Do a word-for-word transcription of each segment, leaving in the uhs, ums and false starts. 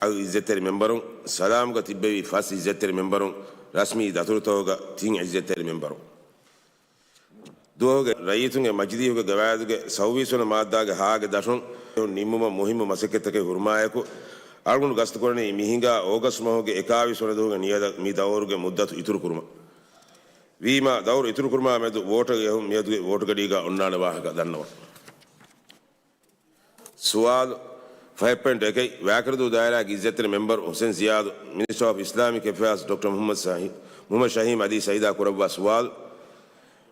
އައު އިއްޒަތްތެރި މެމްބަރުން، ސަލާމުގަ ތިއްބެވި ފަސް އިއްޒަތްތެރި މެމްބަރުން، ރަސްމީ ދަތުރުތަކުގަ ތިން އިއްޒަތްތެރި މެމްބަރުން. ދުވަހުގެ ރައްޔިތުންގެ މަޖިލީހުގެ ގަވާއިދުގެ ސައުވީސް ވަނަ މާއްދާގެ ހާގެ ދަށުން ނިންމުމަށް މުހިއްމު މަސައްކަތްތަކެއް ހުރުމާއެކު، އަޅުގަނޑު ގަސްތުކުރަނީ މި ހިނގާ އޯގަސްޓް މަހުގެ އެކާވީސް ވަނަ ދުވަހުގެ ނިޔަދަށް މި ދައުރުގެ މުއްދަތު އިތުރުކުރުމަށް. ވީމާ، ދައުރު އިތުރުކުރުމާ މެދު ވޯޓަށް އެހުން މިއަދުގެ ވޯޓުގަޑީގަ އޮންނާނެ ވާހަކަ ދަންނަވަން. ސުވާލު ފަހެއް ޕޮއިންޓް އެކެއް، ވައިކަރަދޫ ދާއިރާގެ އިއްޒަތްތެރި މެމްބަރު ހުސެން ޒިޔާދު، މިނިސްޓަރ އޮފް އިސްލާމިކް އެފެއާޒް ޑޮކްޓަރ މުހައްމަދު ޝަހީ-، މުހައްމަދު ޝަހީމް އަލީ ސައީދާ ކުރައްވާ ސުވާލު.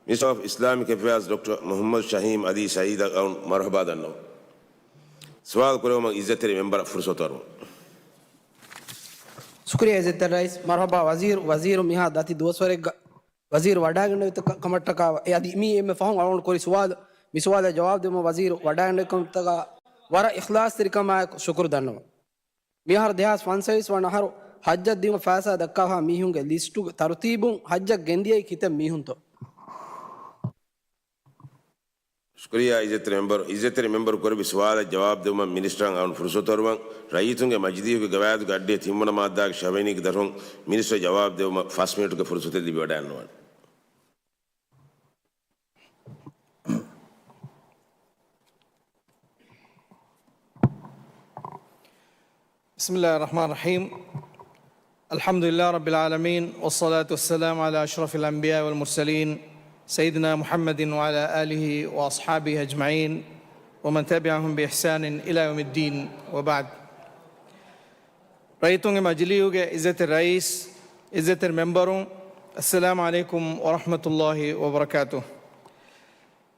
މިނިސްޓަރ އޮފް އިސްލާމިކް އެފެއާޒް ޑޮކްޓަރ މުހައްމަދު ޝަހީމް އަލީ ސައީދަށް އައުން މަރުހަބާ ދަންނަވަން. ސުވާލު ކުރެވުމަށް އިއްޒަތްތެރި މެމްބަރަށް ފުރުސަތު އަރުވަން. ޝުކުރިއްޔާ އިއްޒަތްތެރި ރައީސް. މަރުހަބާ ވަޒީރު. ވަޒީރު މިހާ ދަތި ދުވަސްވަރެއްގަ ވަޒީރު ވަޑާގެންނެވި ކަ-، ކަމަށްޓަކާ އެ އަދި މި އެންމެ ފަހުން އަޅުގަނޑު ކުރި ސުވާލު، މި ސުވާލަށް ޖަވާބު ދެއްވުމަށް ވަޒީރު ވަޑާގެންނެވި ކަމަށްޓަކާ ވަރަށް އިޚްލާޞްތެރިކަމާއެކު ޝުކުރު ދަންނަވަން. މިއަހަރު ދެހާސް ފަންސަވީސް ވަނަ އަހަރު ޙައްޖަށް ދިޔުމަށް ފައިސާ ދައްކާފާ މީހުންގެ ލިސްޓުގެ ތަރުތީބުން ޙައްޖަށް ގެންދިޔައީ ކިތައް މީހުންތޯ؟ ޝުކުރިއްޔާ އިއްޒަތްތެރި މެމްބަރު. އިއްޒަތްތެރި މެމްބަރު ކުރެއްވި ސުވާލަށް ޖަވާބު ދެއްވުމަށް މިނިސްޓަރަށް އައުން ފުރުސަތު އަރުވަން. ރައްޔިތުންގެ މަޖިލީހުގެ ގަވާއިދުގެ އައްޑިހަ ތިންވަނަ މާއްދާގެ ޝަވައިނީގެ ދަށުން މިނިސްޓަރ ޖަވާބު ދެއްވުމަށް ފަސް މިނިޓުގެ ފުރުސަތެއް ލިބިވަޑައިގަންނަވާނެ. بسم الله الرحمن الرحيم. الحمد لله رب العالمين، والصلاة والسلام على أشرف الأنبياء والمرسلين، سيدنا محمد وعلى آله وأصحابه أجمعين، ومن تبعهم بإحسان إلى يوم الدين، وبعد. ރައްޔިތުންގެ މަޖިލީހުގެ އިއްޒަތްތެރި ރައީސް، އިއްޒަތްތެރި މެމްބަރުން، އައްސަލާމު ޢަލައިކުމް ވަރަޙްމަތުﷲި ވަބަރަކާތުހު.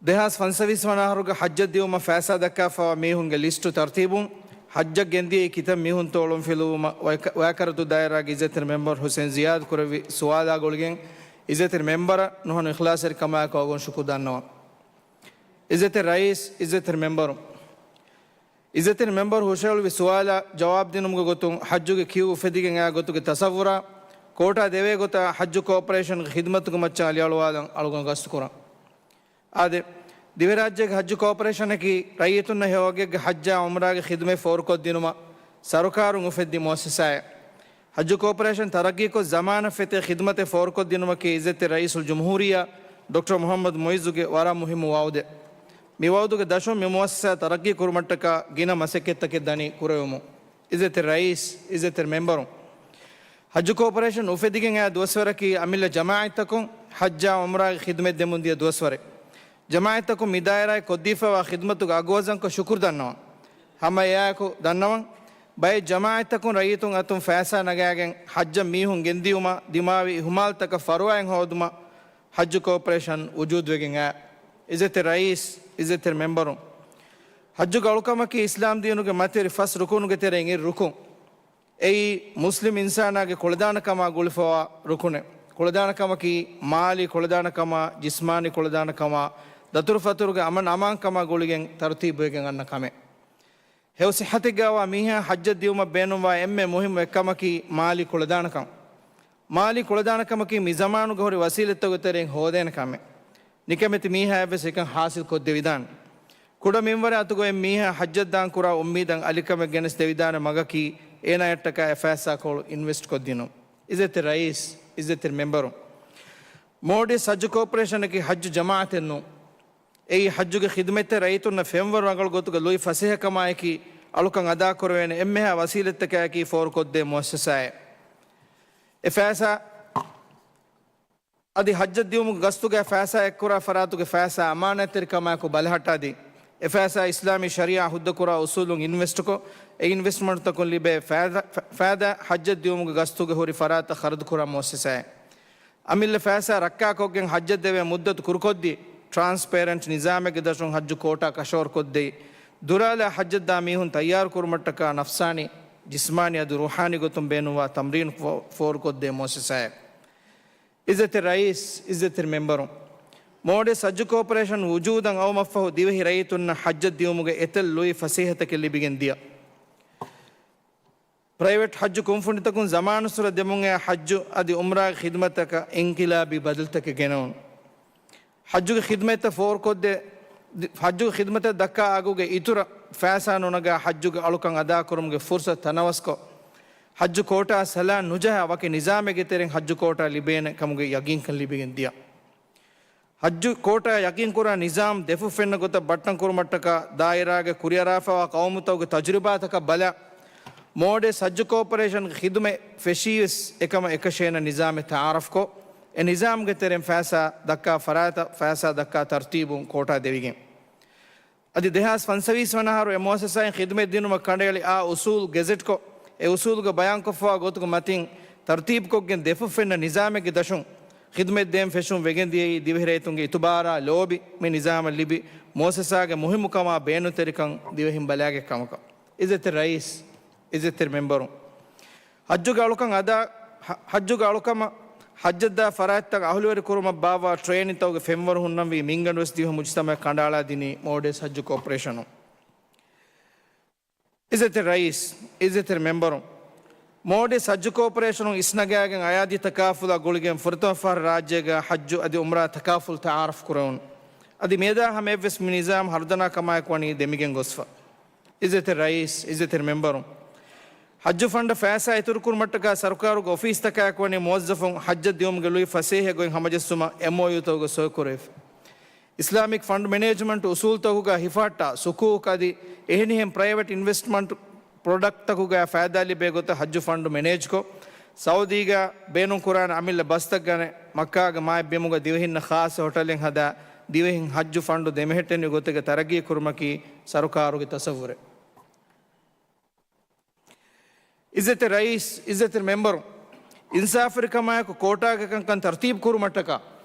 ދެހާސް ފަންސަވީސް ވަނަ އަހަރުގެ ޙައްޖަށް ދިޔުމަށް ފައިސާ ދައްކާފައިވާ މީހުންގެ ލިސްޓު ތަރުތީބުން ޙައްޖަށް ގެންދިޔައީ ކިތައް މީހުންތޯ އުޅުންފިލުވުމަށް ވައި-، ވައިކަރަދޫ ދާއިރާގެ އިއްޒަތްތެރި މެމްބަރު ހުސެން ޒިޔާދު ކުރެއްވި ސުވާލާ ގުޅިގެން އިއްޒަތްތެރި މެމްބަރަށް ނުހަނު އިޚްލާޞްތެރިކަމާއެކު އަޅުގަނޑު ޝުކުރު ދަންނަވަން. އިއްޒަތްތެރި ރައީސް، އިއްޒަތްތެރި މެމްބަރު. އިއްޒަތްތެރި މެމްބަރު ހުށައެޅުއްވި ސުވާލަށް ޖަވާބު ދިނުމުގެ ގޮތުން ޙައްޖުގެ ކިއު އުފެދިގެން އާ ގޮތުގެ ތަޞައްވުރާ ކޯޓާ ދެވޭ ގޮތާ ޙައްޖު ކޯޕަރޭޝަންގެ ޚިދުމަތުގެ މައްޗަށް އަލިއަޅުވާލަން އަޅުގަނޑު ގަސްތުކުރަން. އާދެ، ދިވެހިރާއްޖޭގެ ޙައްޖު ކޯޕަރޭޝަނަކީ ރައްޔިތުންނަށް ހެޔޮ ވަގެއްގެ ޙައްޖާ ޢުމްރާގެ ޚިދުމަތް ފޯރުކޮށްދިނުމަށް ސަރުކާރުން އުފެއްދި މުއައްސަސާއެއް. ޙައްޖު ކޯޕަރޭޝަން ތަރައްޤީކޮށް، ޒަމާނަށް ފެތޭ ޚިދުމަތެއް ފޯރުކޮށްދިނުމަކީ އިއްޒަތްތެރި ރައީސުލްޖުމްހޫރިއްޔާ ޑޮކްޓަރ މުޙައްމަދު މުޢިއްޒުގެ ވަރަށް މުހިއްމު ވަޢުދެއް. މި ވަޢުދުގެ ދަށުން މި މުއައްސަސާ ތަރައްޤީ ކުރުމަށްޓަކާ ގިނަ މަސައްކަތްތަކެއް ދަނީ ކުރެވެމުން. އިއްޒަތްތެރި ރައީސް، އިއްޒަތްތެރި މެމްބަރުން. ޙައްޖު ކޯޕަރޭޝަން އުފެދިގެން އައި ދުވަސްވަރަކީ އަމިއްލަ ޖަމާޢަތްތަކުން ޙައްޖާ ޢުމްރާގެ ޚިދުމަތް ދެމުން ދިޔަ ދުވަސްވަރެއް. ޖަމާޢަތްތަކުން މި ދާއިރާއަށް ކޮށްދީފައިވާ ޚިދުމަތުގެ އަގުވަޒަންކޮށް ޝުކުރު ދަންނަވަން. ހަމަ އެއާއެކު ދަންނަވަން، ބައެއް ޖަމާޢަތްތަކުން ރައްޔިތުން އަތުން ފައިސާ ނަގާގެން ޙައްޖަށް މީހުން ގެންދިޔުމަށް ދިމާވި އިހުމާލުތަކަށް ފަރުވާއެއް ހޯދުމަށް ޙައްޖު ކޯޕަރޭޝަން ވުޖޫދުވެގެން އައި. އިއްޒަތްތެރި ރައީސް، އިއްޒަތްތެރި މެމްބަރުން. ޙައްޖުގެ އަޅުކަމަކީ އިސްލާމް ދީނުގެ މަތިވެރި ފަސް ރުކުނުގެ ތެރެއިން އެއް ރުކުން. އެއީ މުސްލިމް އިންސާނާގެ ކުޅަދާނަކަމާ ގުޅިފައިވާ ރުކުނެއް. ކުޅަދާނަކަމަކީ މާލީ ކުޅަދާނަކަމާ، ޖިސްމާނީ ކުޅަދާނަކަމާ، ދަތުރުފަތުރުގެ އަމަން އަމާންކަމާ ގުޅިގެން ތަރުތީބުވެގެން އަންނަ ކަމެއް. ހެޔޮ ޞިއްޙަތެއްގައިވާ މީހާ ޙައްޖަށް ދިޔުމަށް ބޭނުންވާ އެންމެ މުހިއްމު އެއްކަމަކީ މާލީ ކުޅަދާނަކަން. މާލީ ކުޅަދާނަކަމަކީ މި ޒަމާނުގަ ހުރި ވަސީލަތްތަކުގެ ތެރެއިން ހޯދޭނެ ކަމެއް. ނިކަމެތި މީހާއަށްވެސް އެކަން ޙާޞިލް ކޮށްދެވިދާނެ. ކުޑަ މިންވަރެއް އަތުގަ އޮތް މީހާ ޙައްޖަށް ދާން ކުރާ އުއްމީދަށް އަލިކަމެއް ގެނެސް ދެވިދާނެ މަގަކީ އޭނާޔަށްޓަކާ އެ ފައިސާކޮޅު އިންވެސްޓް ކޮށްދިނުން. އިއްޒަތްތެރި ރައީސް، އިއްޒަތްތެރި މެމްބަރުން. މޯލްޑިވްސް ޙައްޖު ކޯޕަރޭޝަނަކީ ޙައްޖު ޖަމާޢަތެއް ނޫން. އެއީ ޙައްޖުގެ ޚިދުމަތްތައް ރައްޔިތުންނަށް ފެންވަރު ރަނގަޅު ގޮތުގަ ލުއި ފަސޭހަކަމާއެކީ އަޅުކަން އަދާކުރެވޭނެ އެންމެހާ ވަސީލަތްތަކާއެކީ ފޯރުކޮށްދޭ މުއައްސަސާއެއް. އެ ފައިސާ އަދި ޙައްޖަށް ދިޔުމުގެ ގަސްތުގައި ފައިސާ އެއްކުރާ ފަރާތުގެ ފައިސާ އަމާނާތްތެރިކަމާއެކު ބަލަހައްޓާދީ، އެ ފައިސާ އިސްލާމީ ޝަރީޢާ ހުއްދަކުރާ އުޞޫލުން އިންވެސްޓްކޮށް، އެ އިންވެސްޓްމަންޓްތަކުން ލިބޭ ފައިދާ، ފަ-، ފައިދާ ޙައްޖަށް ދިޔުމުގެ ގަސްތުގަ ހުރި ފަރާތަށް ޚަރަދުކުރާ މުއައްސަސާއެއް. އަމިއްލަ ފައިސާ ރައްކާކޮށްގެން ޙައްޖަށް ދެވޭ މުއްދަތު ކުރުކޮށްދީ، ޓްރާންސްޕޭރެންޓް ނިޒާމެއްގެ ދަށުން ޙައްޖު ކޯޓާ ކަށަވަރުކޮށްދެއް، ދުރާލާ ޙައްޖަށްދާ މީހުން ތައްޔާރުކުރުމަށްޓަކާ ނަފްސާނީ، ޖިސްމާނީ އަދި ރޫޙާނީ ގޮތުން ބޭނުންވާ ތަމްރީނު ފޯ-، ފޯރުކޮށްދޭ މުއައްސަސާއެއް. އިއްޒަތްތެރި ރައީސް، އިއްޒަތްތެރި މެމްބަރުން. މޯލްޑިވްސް ޙައްޖު ކޯޕަރޭޝަން ވުޖޫދަށް އައުމަށްފަހު ދިވެހި ރައްޔިތުންނަށް ޙައްޖަށް ދިޔުމުގެ އެތައް ލުއި ފަސޭހަތަކެއް ލިބިގެން ދިޔަ. ޕްރައިވެޓް ޙައްޖު ކުންފުނިތަކުން ޒަމާނުއްސުރެ ދެމުން އައި ޙައްޖު އަދި ޢުމްރާގެ ޚިދުމަތަކަށް އިންޤިލާބީ ބަދަލުތަކެއް ގެނައުން. ޙައްޖުގެ ޚިދުމަތްތައް ފޯރުކޮށްދޭ، ޙައްޖުގެ ޚިދުމަތަށް ދައްކާ އަގުގެ އިތުރަށް ފައިސާ ނުނަގާ ޙައްޖުގެ އަޅުކަން އަދާކުރުމުގެ ފުރުޞަތު ތަނަވަސްކޮށް، ޙައްޖު ކޯޓާ ސަލާން ނުޖަހާ ވަކި ނިޒާމެއްގެ ތެރެއިން ޙައްޖު ކޯޓާ ލިބޭނެ ކަމުގެ ޔަގީންކަން ލިބިގެން ދިޔަ. ޙައްޖު ކޯޓާ ޔަގީންކުރާ ނިޒާމް ދެފުށް ފެންނަ ގޮތަށް ބައްޓަންކުރުމަށްޓަކާ ދާއިރާގެ ކުރިއަރާފައިވާ ޤައުމުތަކުގެ ތަޖުރިބާތަކަށް ބަލާ، މޯޑެސް ޙައްޖު ކޯޕަރޭޝަންގެ ޚިދުމަތް ފެށީވެސް އެކަމަށް އެކަށޭނަ ނިޒާމެއް ތަޢާރަފްކޮށް، އެ ނިޒާމްގެ ތެރެއިން ފައިސާ ދައްކާ ފަރާތަށް ފައިސާ ދައްކާ ތަރުތީބުން ކޯޓާ ދެވިގެން. އަދި ދެހާސް ފަންސަވީސް ވަނަ އަހަރު އެ މުއައްސަސާއިން ޚިދުމަތް ދިނުމަށް ކަނޑައެޅި އާ އުސޫލް ގެޒެޓްކޮށް، އެ އުސޫލުގަ ބަޔާންކޮށްފަވާ ގޮތުގެ މަތިން ތަރުތީބުކޮށްގެން ދެފުށް ފެންނަ ނިޒާމެއްގެ ދަށުން ޚިދުމަތް ދޭން ފެށުން ވެގެން ދިޔައީ ދިވެހިރައްޔިތުންގެ އިތުބާރާ ލޯބި މި ނިޒާމަށް ލިބި މުއައްސަސާގެ މުހިއްމުކަމާ ބޭނުންތެރިކަން ދިވެހިން ބަލާގެ ކަމަކަށް. އިއްޒަތްތެރި ރައީސް، އިއްޒަތްތެރި މެމްބަރުން، ޙައްޖުގެ އަޅުކަން އަދާ، ޙަ-، ޙައްޖުގެ އަޅުކަމަށް ޙައްޖަށްދާ ފަރާތްތައް އަހުލުވެރި ކުރުމަށް ބާއްވާ ޓްރޭނިންތަކުގެ ފެންވަރު ހުންނަންވީ މިންގަނޑުވެސް ދިވެހި މުޖުތަމަޢަށް ކަނޑައަޅާ ދިނީ މޯޑެސް ޙައްޖު ކޯޕަރޭޝަނުން. އިއްޒަތްތެރި ރައީސް، އިއްޒަތްތެރި މެމްބަރުން، މޯޑެސް ޙައްޖު ކޯޕަރޭޝަނުން އިސްނަގާގެން އަޔާދީ ތަކާފުލާ ގުޅިގެން ފުރަތަމަ ފަހަރު ރާއްޖޭގަ ޙައްޖު އަދި ޢުމްރާ ތަކާފުލް ތަޢާރަފް ކުރެވުނު. އަދި މިއަދާ ހަމައެއްވެސް މި ނިޒާމް ހަރުދަނާ ކަމާއެކު ވަނީ ދެމިގެން ގޮސްފަ. އިއްޒަތްތެރި ރައީސް، އިއްޒަތްތެރި މެމްބަރުން، ޙައްޖު ފަންޑަށް ފައިސާ އިތުރުކުރުމަށްޓަކާ ސަރުކާރުގެ އޮފީސްތަކާއެކު ވަނީ މުވައްޒަފުން ޙައްޖަށް ދިއުމުގެ ލުއި ފަސޭހަ ގޮތް ހަމަޖެއްސުމަށް އެމްއޯޔޫތަކުގަ ސޮއިކުރެވިފަ. އިސްލާމިކް ފަންޑް މެނޭޖްމަންޓް އުސޫލުތަކުގަ ހިފަހައްޓާ، ސުކޫކް އަދި އެހެނިހެން ޕްރައިވެޓް އިންވެސްޓްމަންޓް ޕްރޮޑަކްޓްތަކުގަ ފައިދާ ލިބޭ ގޮތަށް ޙައްޖު ފަންޑު މެނޭޖްކޮށް، ސައުދީގަ ބޭނުންކުރާނެ އަމިއްލަ ބަސްތައް ގަނެ، މައްކާގެ މާތް ބިމުގަ ދިވެހިންނަށް ޚާއްޞަ ހޮޓަލެއް ހަދާ، ދިވެހިން ޙައްޖު ފަންޑު ދެމެހެއްޓެނިވި ގޮތުގަ ތަރައްގީކުރުމަކީ ސަރުކާރުގެ ތަސައްވުރެއް. އިއްޒަތްތެރި ރައީސް، އިއްޒަތްތެރި މެމްބަރު، އިންސާފުވެރިކަމާއެކު ކޯޓާގެ ކަންކަން ތަރުތީބު ކުރުމަށްޓަކާ،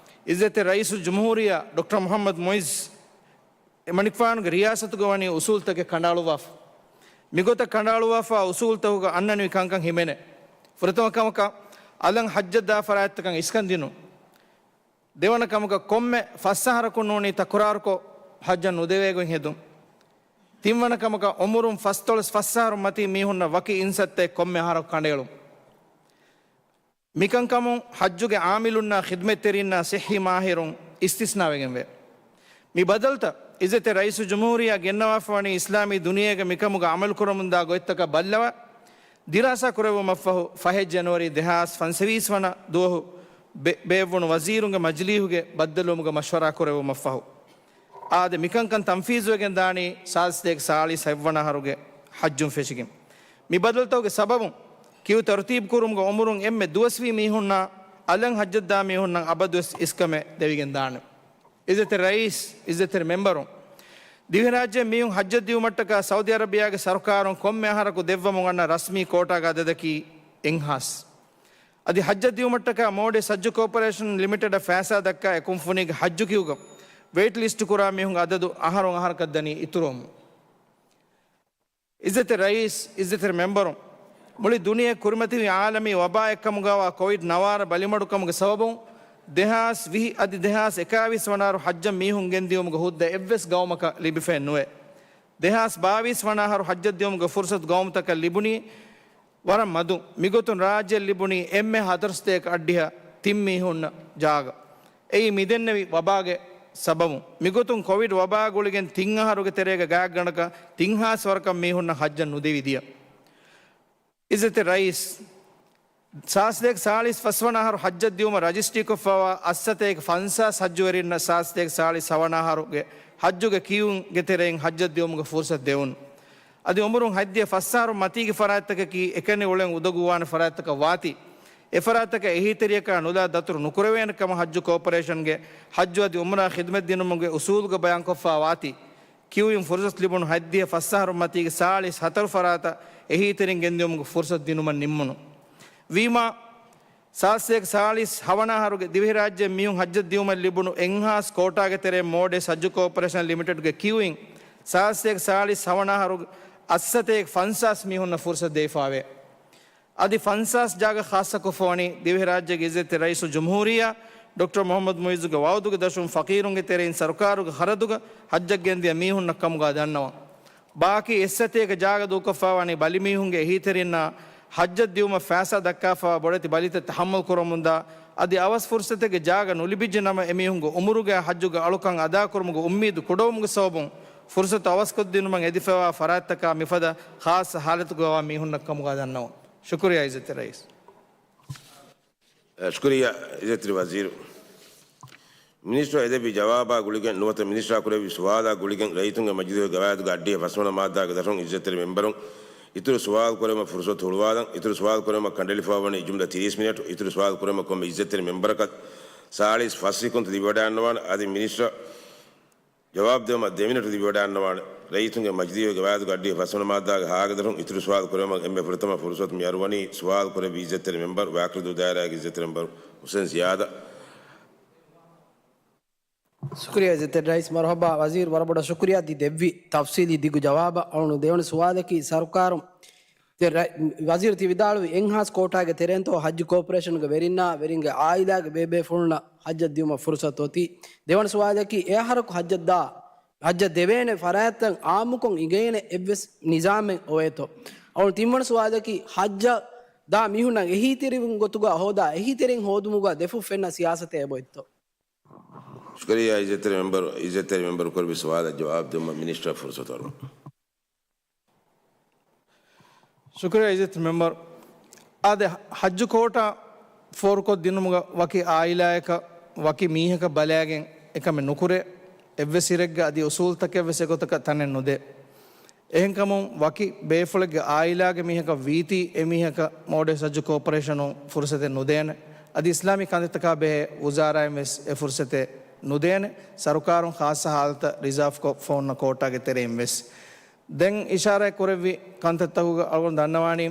އިއްޒަތްތެރި ރައީސުލްޖުމްހޫރިއްޔާ ޑޮކްޓަރ މުޙައްމަދު މުޢިއްޒު އެމަނިކުފާނުގެ ރިޔާސަތުގަ ވަނީ އުސޫލުތަކެއް ކަނޑައަޅުއްވާފަ. މިގޮތަށް ކަނޑައަޅުއްވާފަ އުސޫލުތަކުގަ އަންނަނިވި ކަންކަން ހިމެނޭ. ފުރަތަމަ ކަމަކަށް، އަލަށް ޙައްޖަށް ދާ ފަރާތްތަކަށް އިސްކަން ދިނުން. ދެވަނަ ކަމަކަށް، ކޮންމެ ފަސް އަހަރަކުން ނޫނީ ތަކުރާރުކޮށް ޙައްޖަށް ނުދެވޭ ގޮތް ހެދުން. ތިންވަނަ ކަމަކަށް، އުމުރުން ފަސްދޮޅަސް ފަސް އަހަރު މަތީ މީހުންނަށް ވަކި އިންސައްތައެއް ކޮންމެ އަހަރަކު ކަނޑައެޅުން. މިކަންކަމުން ޙައްޖުގެ ޢާމިލުންނާ ޚިދުމަތްތެރިންނާ ޞިއްޙީ މާހިރުން އިސްތިސްނާވެގެންވޭ. މި ބަދަލުތައް އިއްޒަތްތެރި ރައީސުލްޖުމްހޫރިއްޔާ ގެންނަވާފަވަނީ އިސްލާމީ ދުނިޔޭގަ މިކަމުގަ ޢަމަލުކުރަމުންދާ ގޮތްތަކަށް ބައްލަވާ، ދިރާސާ ކުރެއްވުމަށްފަހު، ފަހެއް ޖެނުއަރީ ދެހާސް ފަންސަވީސް ވަނަ ދުވަހު ބެ-، ބޭއްވުނު ވަޒީރުންގެ މަޖިލީހުގެ ބައްދަލުވުމުގެ މަޝްވަރާ ކުރެއްވުމަށްފަހު، އާދެ، މިކަންކަން ތަންފީޒުވެގެން ދާނީ ސާދަ ސަތޭކަ ސާޅީސް ހަތްވަނަ އަހަރުގެ ޙައްޖުން ފެށިގެން. މި ބަދަލުތަކުގެ ސަބަބުން، ކިއު ތަރުތީބު ކުރުމުގަ އުމުރުން އެންމެ ދުވަސްވީ މީހުންނާ އަލަށް ޙައްޖަށްދާ މީހުންނަށް އަބަދުވެސް އިސްކަމެއް ދެވިގެން ދާނެ. އިއްޒަތްތެރި ރައީސް، އިއްޒަތްތެރި މެމްބަރުން، ދިވެހިރާއްޖެ މީހުން ޙައްޖަށް ދިއުމަށްޓަކާ ސައުދީ އަރަބިޔާގެ ސަރުކާރުން ކޮންމެ އަހަރަކު ދެއްވަމުން އަންނަ ރަސްމީ ކޯޓާގެ އަދަދަކީ އެއްހާސް. އަދި ޙައްޖަށް ދިއުމަށްޓަކާ މޯޑެސް ޙައްޖު ކޯޕަރޭޝަން ލިމިޓެޑަށް ފައިސާ ދައްކާ އެ ކުންފުނީގެ ޙައްޖު ކިއުގަ ވެއިޓް ލިސްޓް ކުރާ މީހުންގެ އަދަދު އަހަރުން އަހަރަކަށް ދަނީ އިތުރުވަމުން. އިއްޒަތްތެރި ރައީސް، އިއްޒަތްތެރި މެމްބަރުން، މުޅި ދުނިޔެ ކުރިމަތިވި ޢާލަމީ ވަބާއެއްކަމުގަވާ ކޮވިޑް ނަވާރަ ބަލިމަޑުކަމުގެ ސަބަބުން، ދެހާސް ވިހި އަދި ދެހާސް އެކާވީސް ވަނަ އަހަރު ޙައްޖަށް މީހުން ގެންދިއުމުގެ ހުއްދަ އެއްވެސް ގައުމަކަށް ލިބިފައެއް ނުވޭ. ދެހާސް ބާވީސް ވަނަ އަހަރު ޙައްޖަށް ދިއުމުގެ ފުރުސަތު ގައުމުތަކަށް ލިބުނީ ވަރަށް މަދު. މިގޮތުން ރާއްޖެއަށް ލިބުނީ އެންމެ ހަތަރުސަތޭކަ އަށްޑިހަ ތިން މީހުންނަށް ޖާގަ. އެއީ މިދެންނެވި ވަބާގެ ސަބަބުން. މިގޮތުން ކޮވިޑް ވަބާ ގުޅިގެން ތިން އަހަރުގެ ތެރޭގަ ގާތްގަނޑަކަށް ތިން ހާސް ވަރަކަށް މީހުންނަށް ޙައްޖަށް ނުދެވި ދިޔަ. އިއްޒަތްތެރި ރައީސް، ސާދަ ސަތޭކަ ސާޅީސް ފަސް ވަނަ އަހަރު ޙައްޖަށް ދިއުމަށް ރަޖިސްޓްރީކޮށްފައިވާ އަށް ސަތޭކަ ފަންސާސް ޙައްޖުވެރިންނަށް ސާދަ ސަތޭކަ ސާޅީސް ހަވަނަ އަހަރުގެ ޙައްޖުގެ ކިއުއިންގެ ތެރެއިން ޙައްޖަށް ދިއުމުގެ ފުރުސަތު ދެވުނު. އަދި އުމުރުން ހަތްދިހަ ފަސް އަހަރު މަތީގެ ފަރާތްތަކަކީ އެކަނި އުޅެން އުދަގޫވާނެ ފަރާތްތަކަށް ވާތީ، އެފަރާތްތަކަށް އެހީތެރިޔަކާ ނުލާ ދަތުރު ނުކުރެވޭނެ ކަމަށް ޙައްޖު ކޯޕަރޭޝަންގެ ޙައްޖު އަދި ޢުމްރާ ޚިދުމަތް ދިނުމުގެ އުސޫލުގަ ބަޔާންކޮށްފައި ވާތީ، ކިއުއިން ފުރުސަތު ލިބުނު ހަތްދިހަ ފަސް އަހަރު މަތީގެ ސާޅީސް ހަތަރު ފަރާތަށް އެހީތެރިން ގެންދިއުމުގެ ފުރުސަތު ދިނުމަށް ނިންމުނު. ވީމާ، ސާދަ ސަތޭކަ ސާޅީސް ހަވަނަ އަހަރުގެ ދިވެހިރާއްޖެ މީހުން ޙައްޖަށް ދިއުމަށް ލިބުނު އެއްހާސް ކޯޓާގެ ތެރެއިން މޯޑެސް ޙައްޖު ކޯޕަރޭޝަން ލިމިޓެޑްގެ ކިއުއިން ސާދަ ސަތޭކަ ސާޅީސް ހަވަނަ އަހަރު އަށް ސަތޭކަ ފަންސާސް މީހުންނަށް ފުރުސަތު ދެވިފައިވޭ. އަދި ފަންސާސް ޖާގަ ޚާއްޞަކޮށްފަވަނީ ދިވެހިރާއްޖޭގެ އިއްޒަތްތެރި ރައީސުލްޖުމްހޫރިއްޔާ ޑޮކްޓަރ މުޙައްމަދު މުޢިއްޒުގެ ވަޢުދުގެ ދަށުން ފަޤީރުންގެ ތެރެއިން ސަރުކާރުގެ ޚަރަދުގަ ޙައްޖަށް ގެންދިޔަ މީހުންނަށް ކަމުގަ ދަންނަވަން. ބާކީ އެއްސަތޭކަ ޖާގަ ދޫކޮށްފަވަނީ ބަލިމީހުންގެ އެހީތެރިންނާ ޙައްޖަށް ދިއުމަށް ފައިސާ ދައްކާފަވާ ބޮޑެތި ބަލިތައް ތަޙައްމަލް ކުރަމުންދާ، އަދި އަވަސް ފުރުސަތެއްގެ ޖާގަ ނުލިބިއްޖެ ނަމަ، އެމީހުންގެ ޢުމުރުގައި ޙައްޖުގެ އަޅުކަން އަދާކުރުމުގެ އުއްމީދު ކުޑަވުމުގެ ސަބަބުން ފުރުސަތު އަވަސްކޮށްދިނުމަށް އެދިފައިވާ ފަރާތްތަކާ މިފަދަ ޚާއްޞަ ޙާލަތުގަވާ މީހުންނަށް ކަމުގަ ދަންނަވަން. ޝުކުރިއްޔާ އިއްޒަތްތެރި ރައީސް. ޝުކުރިއްޔާ އިއްޒަތްތެރި ވަޒީރު. މިނިސްޓަރ އެދެއްވި ޖަވާބާ ގުޅިގެން ނުވަތަ މިނިސްޓަރ ކުރެއްވި ސުވާލާ ގުޅިގެން ރައްޔިތުންގެ މަޖިލީހުގެ ގަވާއިދުގެ އައްޑިހަ ފަސްވަނަ މާއްދާގެ ދަށުން އިއްޒަތްތެރި މެމްބަރުން އިތުރު ސުވާލު ކުރެވުމަށް ފުރުސަތު ހުޅުވާލަން. އިތުރު ސުވާލު ކުރެވުމަށް ކަނޑައެޅިފައިވަނީ ޖުމްލަ ތިރީސް މިނެޓު. އިތުރު ސުވާލު ކުރެވުމަށް ކޮންމެ އިއްޒަތްތެރި މެމްބަރަކަށް ސާޅީސް ފަސް ސިކުންތު ލިބިވަޑައިގަންނަވާނެ. އަދި މިނިސްޓަރ ޖަވާބު ދެވުމަށް ދެ މިނެޓު ލިބިވަޑައިގަންނަވާނެ. ރައްޔިތުންގެ މަޖިލީހުގެ ގަވާއިދުގެ އައްޑިހަ ފަސްވަނަ މާއްދާގެ ހައިގެ ދަށުން އިތުރު ސުވާލު ކުރެވުމަށް އެންމެ ފުރަތަމަ ފުރުސަތު މި އަރުވަނީ ސުވާލު ކުރެއްވި އިއްޒަތްތެރި މެމްބަރު ވާކުރިދޫ ދާއިރާގެ އިއްޒަތްތެރި މެމްބަރު ހުސެން ޒިޔާދަށް. ޝުކުރިއްޔާ އިއްޒަތްތެރި ރައީސް. މަރުހަބާ ވަޒީރު، ވަރަށް ބޮޑަށް ޝުކުރިއްޔާ ދި ދެއްވި ތަފްސީލީ ދިގު ޖަވާބަށް. އަޅުގަނޑު ދެވަނަ ސުވާލަކީ ސަރުކާރުން ދެ ރަ-، ވަޒީރު ތި ވިދާޅުވި އެންހާސް ކޯޓާގެ ތެރެއިންތޯ ހައްޖު ކޯޕަރޭޝަނުގެ ވެރިންނާ ވެރިންގެ އާއިލާގެ ބޭބޭފުޅުންނަށް ހައްޖަށް ދިޔުމަށް ފުރުސަތު އޮތީ؟ ދެވަނަ ސުވާލަކީ އެއަހަރަކު ހައްޖަށް ދާ، ހައްޖަށް ދެވޭނެ ފަރާތްތައް އާއްމުކޮށް އިނގޭނެ އެއްވެސް ނިޒާމެއް އޮވޭތޯ؟ އަޅު ތިންވަނަ ސުވާލަކީ ހައްޖަށް ދާ މީހުންނަށް އެހީތެރިވުން ގޮތުގަ ހޯދާ އެހީތެރިން ހޯދުމުގަ ދެފުށް ފެންނަ ސިޔާސަތެއް އެބައޮތްތޯ؟ ޝުކުރިއްޔާ އިއްޒަތްތެރި މެމްބަރު، އިއްޒަތްތެރި މެމްބަރު ކުރެއްވި ސުވާލަށް ޖަވާބު ދެވުމަށް މިނިސްޓަރ ފުރުސަތު އަރުވަން. ޝުކުރިއްޔާ އިއްޒަތް މެމްބަރު. އާދެ، ހައްޖު ކޯޓާ ފޯރުކޮށް ދިނުމުގަ ވަކި އާއިލާއަކަށް ވަކި މީހަކަށް ބަލާގެން އެކަމެއް ނުކުރޭ. އެއްވެސް އިރެއްގަ އަދި އުސޫލްތަކެއްވެސް އެގޮތަކަށް ތަނެއް ނުދޭ. އެހެންކަމުން ވަކި ބޭފުޅެއްގެ އާއިލާގެ މީހަކަށް ވީތީ އެ މީހަކަށް މޯލްޑިވްސް ހައްޖު ކޯޕަރޭޝަނުން ފުރުސަތެއް ނުދޭނެ. އަދި އިސްލާމީ ކަންތައްތަކާ ބެހޭ ވުޒާރާއިން ވެސް އެ ފުރުސަތެއް ނުދޭނެ. ސަރުކާރުން ޚާއްޞަ ހާލަތަށް ރިޒާވްކޮށް ފޮންނަ ކޯޓާގެ ތެރެއިން ވެސް. ދެން އިޝާރާތް ކުރެއްވި ކަންތައްތަކުގަ އަޅުގަނޑު ދަންނަވާނީ،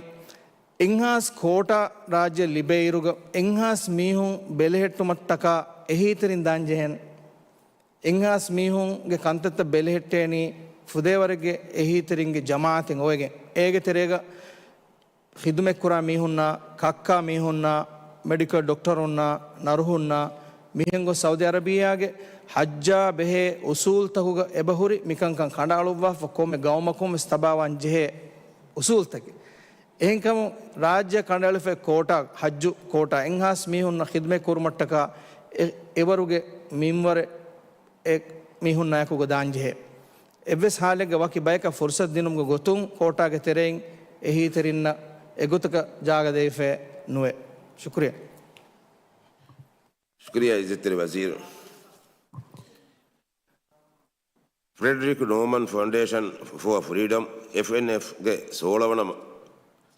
އެންހާސް ކޯޓާ ރާއްޖެ ލިބޭއިރުގަ އެންހާސް މީހުން ބެލެހެއްޓުމަށްޓަކާ އެހީތެރިން ދާން ޖެހޭނެ. އެންހާސް މީހުންގެ ކަންތައްތައް ބެލެހެއްޓޭނީ ފުދޭވަރެއްގެ އެހީތެރިންގެ ޖަމާއަތެއް އޮވެގެން. އޭގެ ތެރޭގަ ޚިދުމަތްކުރާ މީހުންނާ، ކައްކާ މީހުންނާ، މެޑިކަލް ޑޮކްޓަރުންނާ، ނަރުހުންނާ، މިހެން ގޮސް ސައުދި އަރަބިއްޔާގެ ހައްޖާ ބެހޭ އުސޫލްތަކުގަ އެބަހުރި މިކަންކަން ކަނޑައަޅުއްވާފަ ކޮންމެ ގައުމަކުން ވެސް ތަބާވާން ޖެހޭ އުސޫލްތަކެއް. އެހެންކަމުން ރާއްޖެ ކަނޑައެޅިފައި ކޯޓާ، ހައްޖު ކޯޓާ އެންހާސް މީހުންނަށް ޚިދުމަތް ކުރުމަށްޓަކާ އެ-، އެވަރުގެ މިންވަރެއް އެ މީހުންނާއެކުގަ ދާންޖެހޭ. އެއްވެސް ހާލެއްގަ ވަކި ބަޔަކަށް ފުރުސަތު ދިނުމުގެ ގޮތުން ކޯޓާގެ ތެރެއިން އެހީތެރިންނަށް އެގޮތަކަށް ޖާގަ ދެވިފައެއް ނުވޭ. ޝުކުރިއްޔާ. ޝުކުރިއްޔާ އިއްޒަތްތެރި ވަޒީރު. ފްރެޑްރިކް ނޯމަން ފައުންޑޭޝަން ފޯ ފްރީޑަމް، އެފްއެންއެފްގެ ސޯޅަ ވަނަ މަ-،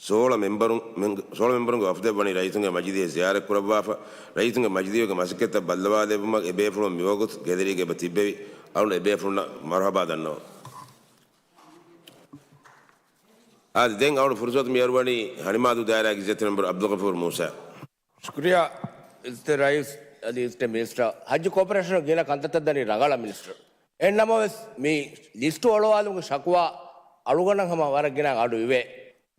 ސޯޅަ މެމްބަރުން، މެން-، ސޯޅަ މެމްބަރުންގެ ވަފްދެއް ވަނީ ރައްޔިތުންގެ މަޖިލީހަށް ޒިޔާރަތް ކުރައްވާފަ، ރައްޔިތުންގެ މަޖިލީހުގެ މަސައްކަތްތައް ބައްލަވާލެއްވުމަށް އެބޭފުޅުން މިވަގުތު ގެލެރީގަ އެބަ ތިއްބެވި. އަޅުގަނޑު އެބޭފުޅުންނަށް މަރުހަބާ ދަންނަވަން. އާދެ، ދެން އަޅުގަނޑު ފުރުސަތު މި އަރުވަނީ ހަނިމާދޫ ދާއިރާގެ އިއްޒަތްތެރި މެމްބަރު އަބްދުލްޣަފޫރު މޫސާ. ޝުކުރިއްޔާ އިއްޒަތްތެރި ރައީސް އަދި އިއްޒަތްތެރި މިނިސްޓަރ. ހައްޖު ކޯޕަރޭޝަނުގެ ގިނަ ކަންތައްތައް ދަނީ ރަނގަޅަށް މިނިސްޓަރ. އެހެން ނަމަވެސް، މި ލިސްޓު އޮޅުވާލުމުގެ ޝަކުވާ އަޅުގަނޑަށް ހަމަ ވަރަށް ގިނަ އަޑު އިވޭ.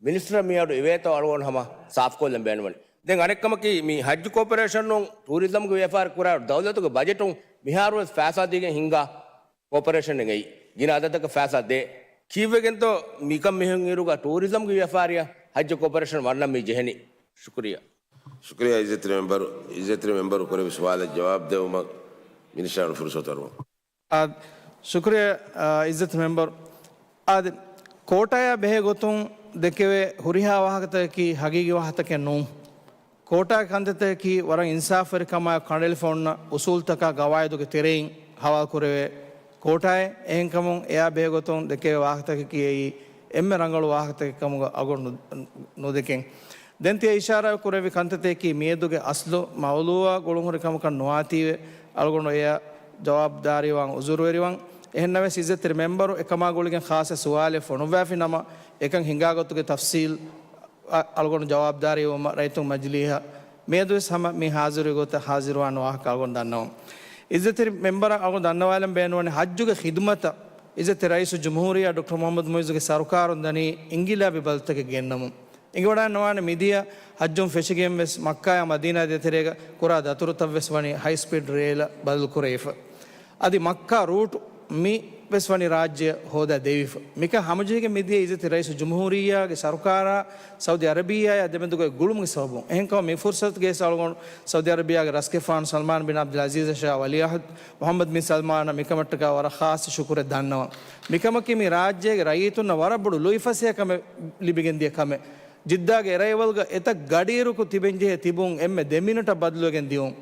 މިނިސްޓަރ މި އަޑު އިވޭތޯ އަޅުގަނޑު ހަމަ ސާފުކޮށްލަން ބޭނުންވަނީ. ދެން އަނެއްކަމަކީ، މި ހައްޖު ކޯޕަރޭޝަނުން ޓޫރިޒަމްގެ ވިޔަފާރި ކުރާ ދައުލަތުގެ ބަޖެޓުން މިހާރުވެސް ފައިސާ ދީގެން ހިންގާ ކޯޕަރޭޝަނެއް އެއީ. ގިނަ އަދަދަކަށް ފައިސާ ދޭ. ކީއްވެގެންތޯ މިކަން މިހެން އިރުގަ ޓޫރިޒަމްގެ ވިޔަފާރިއަށް ހައްޖު ކޯޕަރޭޝަން ވަންނަން މި ޖެހެނީ؟ ޝުކުރިއްޔާ. ޝުކުރިއްޔާ އިއްޒަތްތެރި މެމްބަރު، އިއްޒަތްތެރި މެމްބަރު ކުރެއްވި ސުވާލަށް ޖަވާބު ދެވުމަށް މިނިސްޓަރުން ފުރުސަތު އަރުވަން. އާ، ޝުކުރިއްޔާ، އާ، އިއްޒަތް މެމްބަރު. އާދެ، ކޯޓާޔާ ބެހޭ ގޮތުން ދެކެވޭ ހުރިހާ ވާހަކަތަކަކީ ހަގީގީ ވާހަކަތަކެއް ނޫން. ކޯޓާގެ ކަންތައްތަކަކީ ވަރަށް އިންސާފުވެރިކަމާއެކު ކަނޑައެޅިފަ އޮންނަ އުސޫލްތަކާ ގަވާއިދުގެ ތެރެއިން ހަވާލު ކުރެވޭ ކޯޓާއެއް. އެހެންކަމުން އެޔާ ބެހޭ ގޮތުން ދެކެވޭ ވާހަކަތަކަކީ އެއީ އެންމެ ރަނގަޅު ވާހަކަތަކެއް ކަމުގަ އަޅުގަނޑު ނު-، ނުދެކެން. ދެން ތިޔަ އިޝާރާތް ކުރެއްވި ކަންތައްތަކަކީ މިއަދުގެ އަސްލު މައުޟޫއާ ގުޅުންހުރި ކަމަކަށް ނުވާތީވެ، އަޅުގަނޑު އެޔަށް ޖަވާބުދާރީވާން އުޒުރުވެރިވަން. އެހެންނަމަވެސް އިއްޒަތްތެރި މެމްބަރު އެކަމާ ގުޅިގެން ޚާއްޞަ ސުވާލެއް ފޮނުއްވާފި ނަމަ، އެކަން ހިނގާ ގޮތުގެ ތަފްސީލް އަ-، އަޅުގަނޑު ޖަވާބުދާރީވުމަށް ރައްޔިތުން މަޖިލީހަށް މިއަދުވެސް ހަމަ މި ހާޒިރުވި ގޮތަށް ހާޒިރުވާން ވާހަކަ އަޅުގަނޑު ދަންނަވަން. އިއްޒަތްތެރި މެމްބަރަށް އަޅުގަނޑު ދަންނަވާލަން ބޭނުންވަނީ ހައްޖުގެ ޚިދުމަތަށް އިއްޒަތްތެރި ރައީސުލްޖުމްހޫރިއްޔާ ޑޮކްޓަރ މުޙައްމަދު މުޢިއްޒުގެ ސަރުކާރުން ދަނީ އިންގިލާބީ ބަދަލުތަކެއް ގެންނަމުން. އެނގިވަޑައިންނަވާނެ މިދިޔަ ހައްޖުން ފެށިގެން ވެސް މައްކާޔާ މަދީނާ ދޭތެރޭގަ ކުރާ ދަތުރުތައް ވެސް ވަނީ ހައި ސްޕީޑް ރޭލަށް ބަދަލު ކުރެވިފަ. އަދި މައްކާ ރޫޓު މި ވެސް ވަނީ ރާއްޖެ ހޯދާ ދެވިފަ. މިކަން ހަމަޖެހިގެން މިދިޔަ އިއްޒަތްތެރި ރައީސުލްޖުމްހޫރިއްޔާގެ ސަރުކާރާ ސައުދީ އަރަބިއްޔާއާ ދެމެދުގައި ގުޅުމުގެ ސަބަބުން. އެހެންކަމުން މި ފުރުސަތުގައި އަޅުގަނޑު ސައުދީ އަރަބިއްޔާގެ ރަސްގެފާނު ސަލްމާން ބިން ޢަބްދުލް ޢަޒީޒަށާ ވަލީޢަހްދު މުޙައްމަދު ބިން ސަލްމާނަށް މިކަމަށްޓަކާ ވަރަށް ޚާއްޞަ ޝުކުރެއް ދަންނަވަން. މިކަމަކީ މި ރާއްޖޭގެ ރައްޔިތުންނަށް ވަރަށް ބޮޑު ލުއިފަސޭހަކަމެއް ލިބިގެންދިޔަ ކަމެއް. ޖިއްދާގެ އެރައިވަލްގަ އެތައް ގަޑިއިރަކު ތިބެންޖެހޭ ތިބުން އެންމެ ދެ މިނެޓަށް ބަދަލުވެގެން ދިޔުން.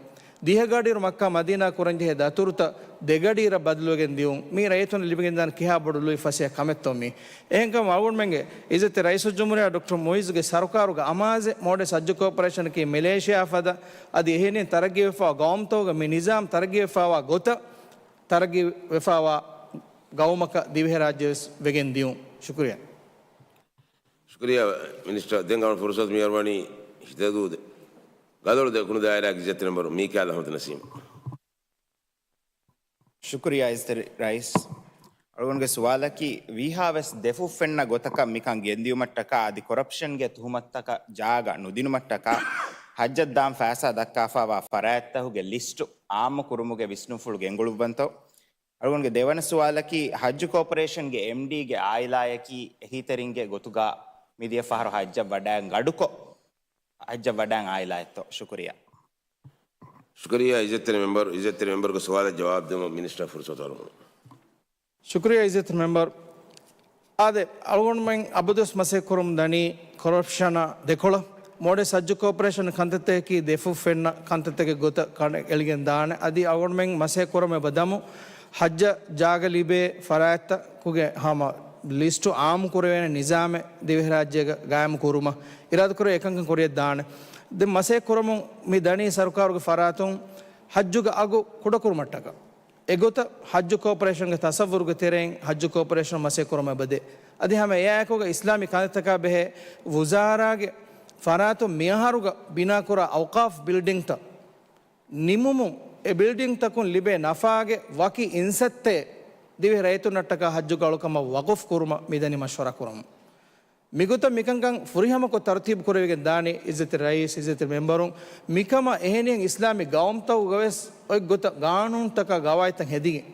ދިހަ ގަޑިއިރު މައްކާ މަދީނާ ކުރަންޖެހޭ ދަތުރުތައް ދެ ގަޑިއިރަށް ބަދަލުވެގެން ދިޔުން. މީ ރައްޔިތުން ލިބިގެންދާނެ ކިހާ ބޮޑު ލުއިފަސޭހަ ކަމެއްތޯ މީ. އެހެންކަމުން އަޅުގަނޑުމެންގެ އިއްޒަތްތެރި ރައީސުލްޖުމްހޫރިއްޔާ ޑޮކްޓަރ މުއިއްޒުގެ ސަރުކާރުގެ އަމާޒެއް މޯޑެލް ހައްޖު ކޯޕަރޭޝަނަކީ މެލޭޝިޔާ ފަދަ އަދި އެހެނިހެން ތަރައްގީވެފައިވާ ގައުމުތަކުގެ މި ނިޒާމް ތަރައްގީވެފައިވާ ގޮތަށް ތަރައްގީވެފައިވާ ގައުމަކަށް ދިވެހިރާއްޖެވެސް ވެގެން ދިޔުން. ޝުކުރިއްޔާ. ޝުކުރިއްޔާ މިނިސްޓަރ. ދެން އަޅުގަނޑު ފުރުސަތު މި އަރުވަނީ ހިތަދޫ ދެ-، ގަދޮޅު ދެކުނު ދާއިރާގެ އިއްޒަތްތެރި މެމްބަރު މީކާއިލް އަޙްމަދު ނަސީމަށް. ޝުކުރިއްޔާ އިއްޒަތްތެރި ރައީސް. އަޅުގަނޑުގެ ސުވާލަކީ، ވީހާވެސް ދެފުށް ފެންނަ ގޮތަކަށް މިކަން ގެންދިޔުމަށްޓަކާ އަދި ކޮރަޕްޝަންގެ ތުހުމަތުތަކަށް ޖާގަ ނުދިނުމަށްޓަކާ ހައްޖަށް ދާން ފައިސާ ދައްކާފައިވާ ފަރާތްތަކުގެ ލިސްޓު އާއްމު ކުރުމުގެ ވިސްނުންފުޅު ގެންގުޅުއްވަންތޯ؟ އަޅުގަނޑުގެ ދެވަނަ ސުވާލަކީ، ހައްޖު ކޯޕަރޭޝަންގެ އެމްޑީގެ އާއިލާއަކީ އެހީތެރިންގެ ގޮތުގަ މިދިޔަ ފަހަރު ހައްޖަށް ވަޑައިގަން ގަޑުކޮށް، ހައްޖަށް ވަޑައިގަން އާއިލާއެއްތޯ؟ ޝުކުރިއްޔާ. ޝުކުރިއްޔާ އިއްޒަތްތެރި މެމްބަރު. އިއްޒަތްތެރި މެމްބަރުގެ ސުވާލަށް ޖަވާބު ދެމުން މިނިސްޓަރ ފުރުސަތު އަރުވަމު. ޝުކުރިއްޔާ އިއްޒަތްތެރި މެމްބަރު. އާދެ، އަޅުގަނޑުމެން އަބަދުވެސް މަސައްކަތް ކުރަމުން ދަނީ ކޮރަޕްޝަނާ ދެކޮޅަށް. މޯޑެލް ހައްޖު ކޯޕަރޭޝަން ކަންތައްތަކަކީ ދެފުށް ފެންނަ ކަންތައްތަކެއް ގޮތަށް ކަނޑައެޅިގެން ދާނެ. އަދި އަޅުގަނޑުމެން މަސައްކަތް ކުރަމުން އެބަ ދަމު ހައްޖަށް ޖާގަ ލިބޭ ފަރާތްތަކުގެ ހަމަ ލިސްޓު އާއްމު ކުރެވޭނެ ނިޒާމެއް ދިވެހިރާއްޖޭގަ ގާއިމް ކުރުމަށް އިރާދަކުރެ އެކަންކަން ކުރިޔަށް ދާނެ. ދެން މަސައްކަތް ކުރަމުން މި ދަނީ ސަރުކާރުގެ ފަރާތުން ހައްޖުގެ އަގު ކުޑަކުރުމަށްޓަކާ. އެގޮތަށް ހައްޖު ކޯޕަރޭޝަންގެ ތަސައްވުރުގެ ތެރެއިން ހައްޖު ކޯޕަރޭޝަން މަސައްކަތް ކުރަމުން އެބަދޭ. އަދި ހަމަ އެއާއެކުގަ އިސްލާމީ ކަންތައްތަކާ ބެހޭ ވުޒާރާގެ ފަރާތުން މިއަހަރުގަ ބިނާކުރާ އައުޤާފް ބިލްޑިންތައް ނިމުމުން، އެ ބިލްޑިންތަކުން ލިބޭ ނަފާގެ ވަކި އިންސައްތައެއް ދިވެހި ރައްޔިތުންނަށްޓަކާ ހައްޖުގެ އަޅުކަމަށް ވަޤުފް ކުރުމަށް މިދަނީ މަޝްވަރާ ކުރަމުން. މިގޮތަށް މިކަންކަން ފުރިހަމަކޮށް ތަރުތީބު ކުރެވިގެން ދާނީ އިއްޒަތްތެރި ރައީސް، އިއްޒަތްތެރި މެމްބަރުން. މިކަމަށް އެހެނިހެން އިސްލާމީ ގައުމުތަކުގަވެސް އޮތްގޮތަށް ގާނޫނުތަކާ ގަވާއިދުތައް ހެދިގެން،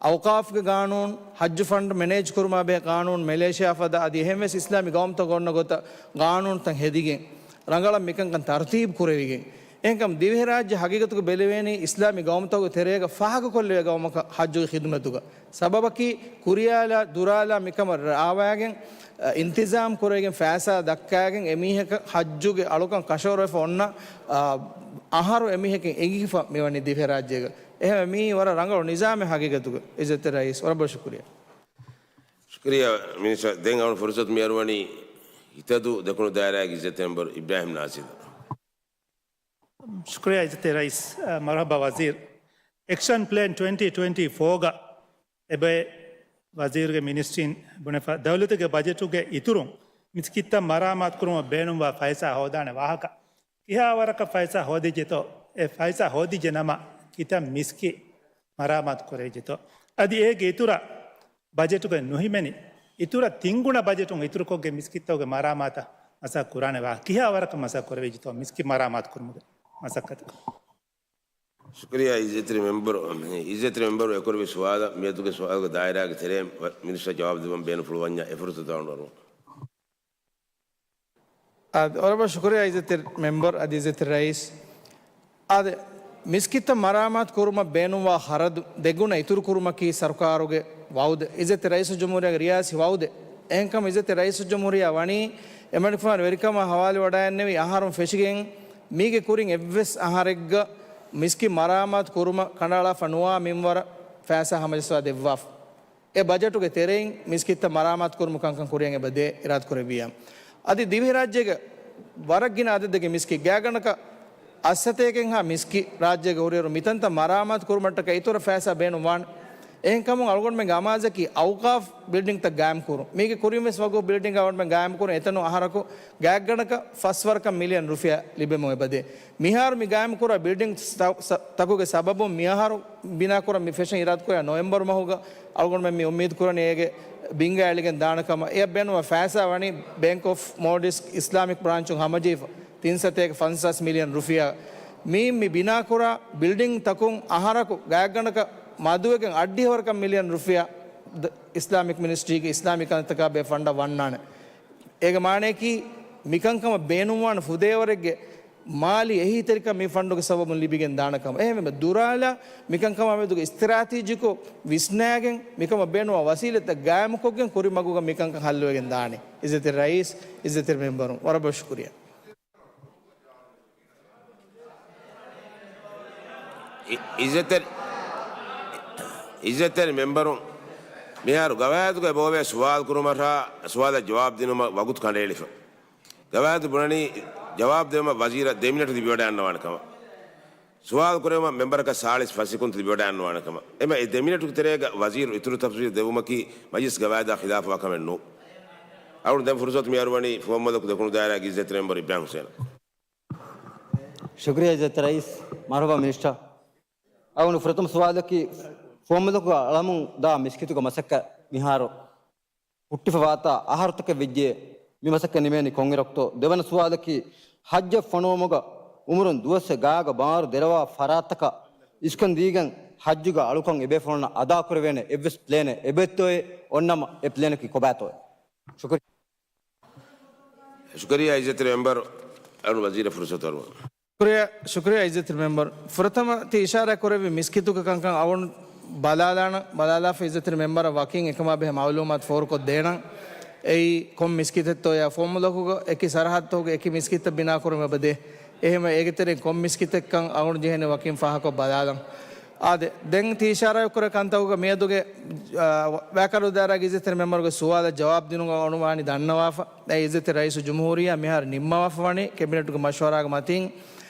އައުޤާފްގެ ގާނޫނު، ހައްޖު ފަންޑް މެނޭޖް ކުރުމާ ބެހޭ ގާނޫނު، މެލޭޝިޔާ ފަދަ އަދި އެހެންވެސް އިސްލާމީ ގައުމުތަކުގަ އޮންނަ ގޮތަށް ގާނޫނުތައް ހެދިގެން، ރަނގަޅަށް މިކަންކަން ތަރުތީބު ކުރެވިގެން. އެހެންކަމުން ދިވެހިރާއްޖެ ހަގީގަތުގަ ބެލެވޭނީ އިސްލާމީ ގައުމުތަކުގެ ތެރޭގަ ފާހަގަކޮށްލެވޭ ގައުމަކަށް ހައްޖުގެ ޚިދުމަތުގަ. ސަބަބަކީ، ކުރިޔާލާ ދުރާލާ މިކަމަށް ރާވާގެން، އަ، އިންތިޒާމް ކުރެވިގެން ފައިސާ ދައްކާގެން އެމީހަކަށް ހައްޖުގެ އަޅުކަން ކަށަވަރުވެފަ އޮންނަ، އަ، އަހަރު އެމީހަކަށް އެނގިފަ މިވަނީ ދިވެހިރާއްޖޭގަ. އެހެންވެ، މީ ވަރަށް ރަނގަޅު ނިޒާމެއް ހަގީގަތުގަ. އިއްޒަތްތެރި ރައީސް، ވަރަށް ބޮޑަށް ޝުކުރިއްޔާ. ޝުކުރިއްޔާ މިނިސްޓަރ. ދެން އަޅުގަނޑު ފުރުސަތު މި އަރުވަނީ ހިތަދޫ ދެކުނު ދާއިރާގެ އިއްޒަތްތެރި މެމްބަރު އިބްރާހިމް ނާސިރަށް. ޝުކުރިއްޔާ އިއްޒަތްތެރި ރައީސް. އަ، މަރުޙަބާ ވަޒީރު. އެކްޝަން ޕްލޭން ޓްވެންޓީ ޓްވެންޓީ ފޯގަ އެބައި ވަޒީރުގެ މިނިސްޓްރީން ބުނެފަ، ދައުލަތުގެ ބަޖެޓުގެ އިތުރުން މިސްކިތްތައް މަރާމާތު ކުރުމަށް ބޭނުންވާ ފައިސާ ހޯދާނެ ވާހަކަ ކިހާ ވަރަކަށް ފައިސާ ހޯދިއްޖެތޯ، އެ ފައިސާ ހޯދިއްޖެ ނަމަ ކިތައް މިސްކިތް މަރާމާތު ކުރެވިއްޖެތޯ، އަދި އޭގެ އިތުރަށް ބަޖެޓުގައި ނުހިމެނި އިތުރަށް ތިންގުނަ ބަޖެޓުން އިތުރުކޮށްގެން މިސްކިތްތަކުގެ މަރާމާތަށް މަސައްކަތް ކުރާނެ ވާހަކަ ކިހާ ވަރަކަށް މަސައްކަތް ކުރެވިއްޖެތޯ މިސްކިތް މަރާމާތު ކުރުމުގެ މަސައްކަތަށް. ޝުކުރިއްޔާ އިއްޒަތްތެރި މެމްބަރު. އިއްޒަތްތެރި މެމްބަރު އެކުރެއްވި ސުވާލަށް މިއަދުގެ ސުވާލުގެ ދާއިރާގެ ތެރެއިން މިނިސްޓަރ ޖަވާބު ދެއްވަން ބޭނުންފުޅުވަންޏާ އެ ފުރުސަތު އަޅުގަނޑު އަރުވަން. އާދެ، ވަރަށް ބޮޑަށް ޝުކުރިއްޔާ އިއްޒަތްތެރި މެމްބަރު އަދި އިއްޒަތްތެރި ރައީސް. އާދެ، މިސްކިތްތައް މަރާމާތު ކުރުމަށް ބޭނުންވާ ޚަރަދު ދެގުނަ އިތުރުކުރުމަކީ ސަރުކާރުގެ ވައުދެއް، އިއްޒަތްތެރި ރައީސުލްޖުމްހޫރިއްޔާގެ ރިޔާސީ ވައުދެއް. އެހެންކަމުން އިއްޒަތްތެރި ރައީސުލްޖުމްހޫރިއްޔާ ވަނީ އެމަނިކުފާނު ވެރިކަމާ ހަވާލުވެވަޑައިގެންނެވި އަހަރުން ފެށިގެން މީގެ ކުރިން އެއްވެސް އަހަރެއްގަ މިސްކިތް މަރާމާތު ކުރުމަށް ކަނޑައަޅާފަ ނުވާ މިންވަރަށް ފައިސާ ހަމަޖައްސަވާ ދެއްވާފަ. އެ ބަޖެޓުގެ ތެރެއިން މިސްކިތްތައް މަރާމާތު ކުރުމުގެ ކަންކަން ކުރިޔަށް އެބަ ދޭ އިރާދަކުރެއްވިއްޔާ. އަދި ދިވެހިރާއްޖޭގެ ވަރަށް ގިނަ އަދަދެއްގެ މިސްކިތް ގާތްގަނޑަކަށް އަށްސަތޭކައެއްހާ މިސްކިތް ރާއްޖޭގަ ހުރިއިރު މިތަންތަން މަރާމާތު ކުރުމަށްޓަކައި އިތުރަށް ފައިސާ ބޭނުން ވާނެ. އެހެންކަމުން އަޅުގަނޑުމެންގެ އަމާޒަކީ އައުޤާފް ބިލްޑިންތައް ގާއިމް ކުރުން. މީގެ ކުރިން ވެސް ވަގު ބިލްޑިން އަޅުގަނޑުމެން ގާއިމް ކުރުން އެތަނުން އަހަރަކު ގާތްގަނޑަކަށް ފަސްވަރަކަށް މިލިއަން ރުފިޔާ ލިބެމުން އެބަދޭ. މިހާރު މި ގާއިމްކުރާ ބިލްޑިން ތަ-، ތަކުގެ ސަބަބުން މިއަހަރު ބިނާކުރަން މި ފެށެން އިރާދަކުރާ ނޮވެމްބަރު މަހުގަ އަޅުގަނޑުމެން މި އުއްމީދު ކުރަނީ އޭގެ ބިންގައި އެޅިގެން ދާނެ ކަމަށް. އެއަށް ބޭނުންވާ ފައިސާ ވަނީ ބޭންކް އޮފް މޯލްޑިވްސް އިސްލާމިކް ބްރާންޗުން ހަމަޖެހިފަ ތިން ސަތޭކަ ފަންސާސް މިލިއަން ރުފިޔާ. މި، މި ބިނާކުރާ ބިލްޑިން ތަކުން އަހަރަކު ގާތްގަނޑަކަށް މަދުވެގެން އަށްޑިހަވަރަކަށް މިލިއަން ރުފިޔާ ދ-، އިސްލާމިކް މިނިސްޓްރީގެ އިސްލާމީ ކަންތަކާ ބޭ ފަންޑަށް ވަންނާނެ. އޭގެ މާނަޔަކީ މިކަންކަމަށް ބޭނުންވާނެ ފުދޭވަރެއްގެ މާލީ އެހީތެރިކަން މި ފަންޑުގެ ސަބަބުން ލިބިގެން ދާނެ ކަމަށް. އެހެންވެ، ދުރާލާ މިކަންކަމާ މެދުގަ އިސްތިރާތީޖީކޮށް ވިސްނާގެން މިކަމަށް ބޭނުންވާ ވަސީލަތްތައް ގާއިމުކޮށްގެން ކުރި މަގުގަ މިކަންކަން ހައްލުވެގެން ދާނެ. އިއްޒަތްތެރި ރައީސް، އިއްޒަތްތެރި މެމްބަރުން، ވަރަށް ބޮޑަށް ޝުކުރިއްޔާ. އި-، އިއްޒަތްތެރި، އިއްޒަތްތެރި މެމްބަރުން، މިހާރު ގަވާއިދުގައި ބޯވޭ ސުވާލު ކުރުމަށާ، ސުވާލަށް ޖަވާބު ދިނުމަށް ވަގުތު ކަނޑައެޅިފަ. ގަވާއިދު ބުނަނީ، ޖަވާބު ދެވުމަށް ވަޒީރަށް ދެ މިނެޓު ލިބިވަޑައިގަންނަވާނެ ކަމަށް. ސުވާލު ކުރެވުމަށް މެމްބަރަކަށް ސާޅީސް ފަސް ސެކުންތު ލިބިވަޑައިގަންނަވާނެ ކަމަށް. އެމަ އެ ދެ މިނެޓުގެ ތެރޭގަ ވަޒީރު އިތުރު ތަފްސީލް ދެއްވުމަކީ މަޖިލިސް ގަވާއިދާ ޚިލާފުވާ ކަމެއް ނޫން. އަޅުގަނޑު ދެން ފުރުސަތު މި އަރުވަނީ ފުވައްމުލަކު ދެކުނު ދާއިރާގެ އިއްޒަތްތެރި މެމްބަރު އިބްރާހިމް ހުސެނަށް. ޝުކުރިއްޔާ އިއްޒަތްތެރި ރައީސް. މަރުޙަބާ މިނިސްޓަރ. އަޅުގަނޑު ފުރަތަމަ ސުވާލަކީ، ފުވައްމުލަކު އަޅަމުން ދާ މިސްކިތުގެ މަސައްކަތް މިހާރު ހުއްޓިފަ ވާތާ އަހަރުތަކެއް ވެއްޖެ މި މަސައްކަތް ނިމޭނީ ކޮންއިރަކުތޯ؟ ދެވަނަ ސުވާލަކީ، ޙައްޖަށް ފޮނުވުމުގަ އުމުރުން ދުވަސް ގާގަ ބާރު ދެރަވާ ފަރާތްތަކަށް އިސްކަން ދީގެން ޙައްޖުގަ އަޅުކަން އެބޭފުޅުންނަށް އަދާކުރެވޭނެ އެއްވެސް ޕްލޭނެއް އެބައޮތްތޯއޭ؟ އޮންނަމަ އެ ޕްލޭނަކީ ކޮބާތޯއޭ؟ ޝުކުރިއްޔާ. ޝުކުރިއްޔާ އިއްޒަތްތެރި މެމްބަރު، އަޅު ވަޒީރަށް ފުރުސަތު އަރުވަން. ޝުކުރިއްޔާ، ޝުކުރިއްޔާ އިއްޒަތްތެރި މެމްބަރު. ފުރަތަމަ ތި އިޝާރާތް ކުރެއްވި މިސްކިތުގެ ކަންކަން އަޅުގަނޑު ބަލާލާނަން، ބަލާލާފަ އިއްޒަތްތެރި މެމްބަރަށް ވަކިން އެކަމާ ބެހޭ މައުލޫމާތު ފޯރުކޮށް ދޭނަން. އެއީ ކޮން މިސްކިތެއްތޯއާ ފުވައްމުލަކުގަ އެކި ސަރަހައްދުގަ އެކި މިސްކިތަށް ބިނާކުރުމަށް އެބަދޭ. އެހެންވެ އޭގެ ތެރެއިން ކޮން މިސްކިތެއްކަން އަޅުގަނޑު ޖެހޭނެ ވަކިން ފާހަގަކޮށް ބަލާލަން. އާދެ، ދެން ތި އިޝާރާތް ކުރެ ކަންތަކުގަ މިއަދުގެ، އާ، ވަ-، ވައިކަލު ދާއިރާގެ އިއްޒަތްތެރި މެމްބަރުގެ ސުވާލަށް ޖަވާބު ދިނުމަށް އަޅުގަނޑު ވާނީ ދަންނަވާފަ. އެ އިއްޒަތްތެރި ރައީސުލްޖުމްހޫރިއްޔާ މިހާރު ނިންމަވާފަ ވަނީ ކެބިނެޓުގެ މަޝްވަރާގެ މަތީން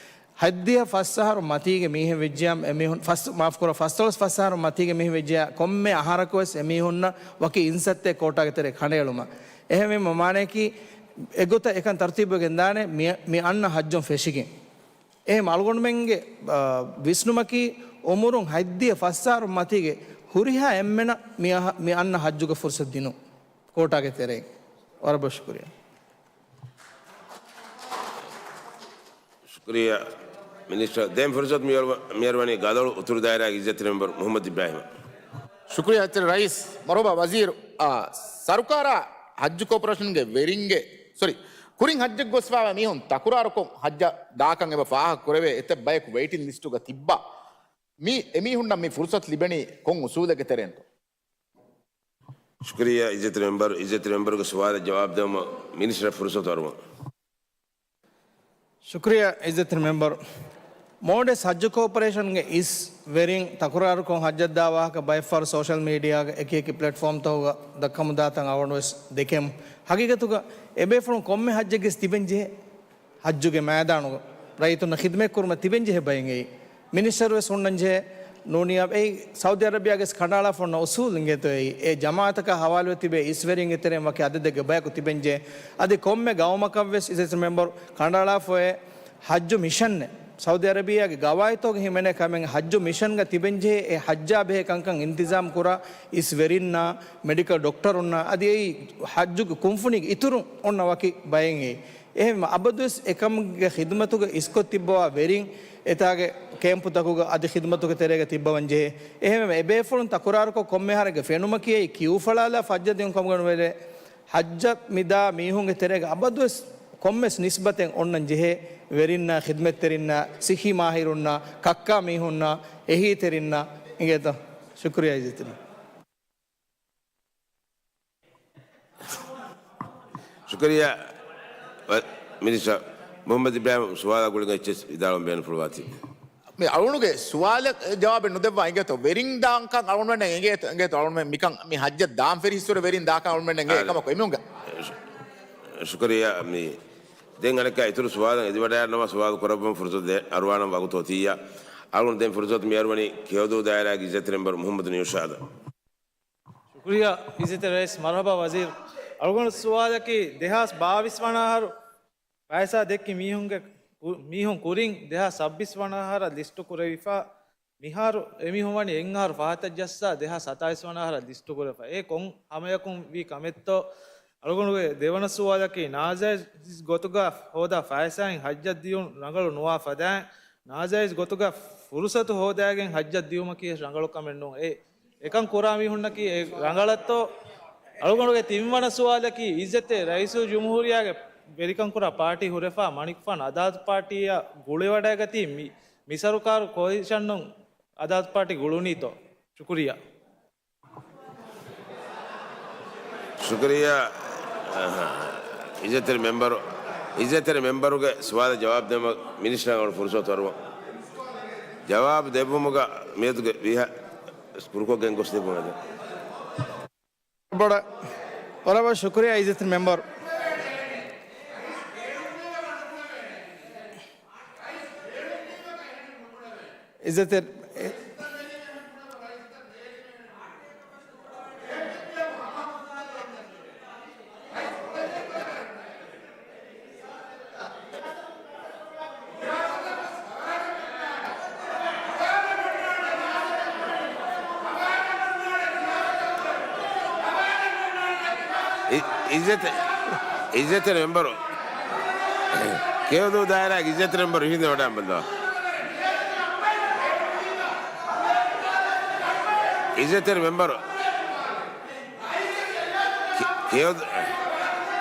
ހަތްދިހަ ފަސް އަހަރު މަތީގެ މީހެއް ވެއްޖިޔާ އެމީހުން ފަސް، މާފު ކުރަ، ފަސްދޮޅަސް ފަސް އަހަރު މަތީގެ މީހެއް ވެއްޖިޔާ ކޮންމެ އަހަރަކުވެސް އެމީހުންނަށް ވަކި އިންސައްތައެއް ކޯޓާގެ ތެރޭ ކަނޑައެޅުމަށް. އެހެންވީމަ މާނަޔަކީ އެގޮތަށް އެކަން ތަރުތީބުވެގެން ދާނެ މި، މި އަންނަ ޙައްޖުން ފެށިގެން. އެހެން އަޅުގަނޑުމެންގެ، އާ، ވިސްނުމަކީ އުމުރުން ހަތްދިހަ ފަސް އަހަރު މަތީގެ ހުރިހާ އެންމެނަށް މި އަހަ-، މި އަންނަ ޙައްޖުގެ ފުރުސަތު ދިނުން ކޯޓާގެ ތެރެއިން. ވަރަށް ބޮޑަށް ޝުކުރިއްޔާ. ޝުކުރިއްޔާ މިނިސްޓަރ. ދެން ފުރުސަތު މިއަރު-، މިއަރުވަނީ ގަދައުޅު އުތުރު ދާއިރާގެ އިއްޒަތްތެރި މެމްބަރު މުޙައްމަދު އިބްރާހިމް. ޝުކުރިއްޔާ އިއްޒަތްތެރި ރައީސް. މަރުޙަބާ ވަޒީރު. އާ، ސަރުކާރާ ޙައްޖު ކޯޕަރޭޝަންގެ ވެރިންގެ، ސޮރީ، ކުރިން ޙައްޖަށް ގޮސްފައިވާ މީހުން ތަކުރާރުކޮށް ޙައްޖަށް ދާކަން އެބަ ފާހަގަ ކުރެވޭ އެތައް ބަޔަކު ވެއިޓިން ލިސްޓުގަ ތިއްބާ. މި އެމީހުންނަށް މި ފުރުސަތު ލިބެނީ ކޮން އުސޫލެއްގެ ތެރެއިންތޯ؟ ޝުކުރިއްޔާ އިއްޒަތްތެރި މެމްބަރު، އިއްޒަތްތެރި މެމްބަރުގެ ސުވާލަށް ޖަވާބު ދެވުމަށް މިނިސްޓަރަށް ފުރުސަތު އަރުވަން. ޝުކުރިއްޔާ އިއްޒަތްތެރި މެމްބަރު. މޯޑެސް ޙައްޖު ކޯޕަރޭޝަންގެ އިސް ވެރިން ތަކުރާރުކޮށް ޙައްޖަށް ދާ ވާހަކަ ބައެއްފަހަރު ސޯޝަލް މީޑިއާގަ އެކި އެކި ޕްލެޓްފޯމްތަކުގަ ދައްކަމުންދާތަން އަޅުގަނޑުވެސް ދެކެމު. ހަގީގަތުގަ އެބޭފުޅުން ކޮންމެ ޙައްޖެއްގެސް ތިބެން ޖެހޭ ޙައްޖުގެ މައިދާނުގަ ރައްޔިތުންނަށް ޚިދުމަތްކުރުމަށް ތިބެންޖެހޭ ބައެއް އެއީ. މިނިސްޓަރުވެސް ހުންނަންޖެހޭ ނޫނިއްޔާ އެއީ. ސައުދީ އަރަބިޔާގެސް ކަނޑައަޅާފަ އޮންނަ އުސޫލު އިނގޭތޯ އެއީ. އެ ޖަމާޢަތަކާ ހަވާލުވެ ތިބޭ އިސްވެރިންގެ ތެރެއިން ވަކި އަދަދެއްގެ ބަޔަކު ތިބެންޖެހޭ. އަދި ކޮންމެ ގައުމަކަށްވެސް އިއްޒަތްތެރި މެމްބަރު ކަނޑައަޅާފައޭ ޙައްޖު މިޝަންއެއް. ސައުދީ އަރަބިޔާގެ ގަވާއިދުގަ ހިމެނޭ ކަމެއް ޙައްޖު މިޝަންގަ ތިބެންޖެހޭ އެ ޙައްޖާ ބެހޭ ކަންކަން އިންތިޒާމް ކުރާ އިސްވެރިންނާ، މެޑިކަލް ޑޮކްޓަރުންނާ، އަދި އެއީ ޙައްޖުގެ ކުންފުނީގެ އިތުރުން އޮންނަ ވަކި ބައެއް އެއީ. އެހެންވީމަ އަބަދުވެސް އެކަމުގެ ޚިދުމަތުގަ އިސްކޮށް ތިއްބަވާ ވެރިން އެތާގެ ކޭމްޕުތަކުގަ އަދި ޚިދުމަތުގެ ތެރޭގަ ތިއްބަވަން ޖެހޭ. އެހެންވެ، އެބޭފުޅުން ތަކުރާރުކޮށް ކޮންމެ އަހަރެއްގެ ފެނުމަކީ އެއީ ކިޔޫ ފަޅާލާ ޙައްޖަށް ދިއުން ކަމުގަ ނުވެލޭ. ޙައްޖަށް މިދާ މީހުންގެ ތެރޭގަ އަބަދުވެސް ކޮންމެސް ނިސްބަތެއް އޮންނަން ޖެހޭ ވެރިންނާ، ޚިދުމަތްތެރިންނާ، ސިއްހީ މާހިރުންނާ، ކައްކާ މީހުންނާ، އެހީތެރިންނާ. އިނގޭތޯ؟ ޝުކުރިއްޔާ އިއްޒަތްތެރި. ޝުކުރިއްޔާ. މިނިސްޓަރ މުޙައްމަދު އިބްރާހިމް ސުވާލާ ގުޅިގެން އެއްޗެއް ވިދާޅުވަން ބޭނުންފުޅުވާތީ. މި އަޅުގަނޑުގެ ސުވާލަށް ޖަވާބެއް ނުދެއްވާ އިނގޭތޯ؟ ވެރިން ދާންކަން އަޅުގަނޑުމެންނަށް އެނގޭތޯ؟ އެނގޭތޯ؟ އަޅުގަނޑުމެން މިކަން މި ޙައްޖަށް ދާން ފެށި ހިއްސުރެ ވެރިން ދާކަން އަޅުގަނޑުމެންނަށް އެނގޭ އާ، އެކަމަކު އެމީހުންގެ. ޝު-، ޝުކުރިއްޔާ. މި ދެން އަނެއްކާ އިތުރު ސުވާލަށް އެދިވަޑައިގަންނަވާ ސުވާލު ކުރައްވަން ފުރުސަތު ދޭ-، އަރުވާނަން ވަގުތު އޮތިއްޔާ. އަޅުގަނޑު ދެން ފުރުސަތު މި އަރުވަނީ ކެޔޮދޫ ދާއިރާގެ އިއްޒަތްތެރި މެމްބަރު މުޙައްމަދު ނިއުޝާދަށް. ޝުކުރިއްޔާ އިއްޒަތްތެރި ރައީސް. މަރުޙަބާ ވަޒީރު. އަޅުގަނޑު ސުވާލަކީ ދެހާސް ބާވީސް ވަނަ އަހަރު ފައިސާ ދެއްކި މީހުންގެ ކު-، މީހުން ކުރިން ދެހާސް ސައްބީސް ވަނަ އަހަރަށް ލިސްޓު ކުރެވިފަ. މިހާރު އެމީހުން ވަނީ އެއް އަހަރު ފަހަތަށް ޖައްސާ ދެހާސް ސަތާވީސް ވަނަ އަހަރަށް ލިސްޓު ކުރެފަ. އެ ކޮން ހަމަޔަކުން ވީ ކަމެއްތޯ؟ އަޅުގަނޑުގެ ދެވަނަ ސުވާލަކީ ނާޖާއިޒް ގޮތުގަ ހޯދާ ފައިސާއިން ޙައްޖަށް ދިޔުން ރަނގަޅު ނުވާ ފަދައިން، ނާޖާއިޒް ގޮތުގަ ފުރުސަތު ހޯދާގެން ޙައްޖަށް ދިޔުމަކީ ރަނގަޅު ކަމެއް ނޫން. އެ އެކަން ކުރާ މީހުންނަކީ އެ ރަނގަޅަށްތޯ؟ އަޅުގަނޑުގެ ތިންވަނަ ސުވާލަކީ، އިއްޒަތްތެރި ރައީސުލްޖުމްހޫރިއްޔާގެ ވެރިކަން ކުރާ ޕާޓީ ހުރެފާ މަނިކުފާނު އަދާލަތު ޕާޓީއަށް ގުޅިވަޑައިގަތީ މި، މި ސަރުކާރު ކޯލިޝަނުން އަދާލަތު ޕާޓީ ގުޅުނީތޯ؟ ޝުކުރިއްޔާ. ޝުކުރިއްޔާ. އަހަ. އިއްޒަތްތެރި މެމްބަރު، އިއްޒަތްތެރި މެމްބަރުގެ ސުވާލަށް ޖަވާބު ދެމަށް މިނިސްޓަރަށް ފުރުސަތު އަރުވަން. ޖަވާބު ދެއްވުމުގަ މިއަދުގެ ވީހާ ކުރުކޮށްގެން ގޮސް ދެއްވުމެވެ. ބޮޑަށް، ވަރަށް ބޮޑަށް ޝުކުރިއްޔާ އިއްޒަތްތެރި މެމްބަރު. އިއްޒަތްތެރި، އި-، އިއްޒަތް، އިއްޒަތްތެރި މެމްބަރު. ކެޔޮދޫ ދާއިރާގެ އިއްޒަތްތެރި މެމްބަރު ހިނދެ ވަޑާން ބަންދަވާ. އިއްޒަތްތެރި މެމްބަރު. ކެ-، ކެޔޮ-،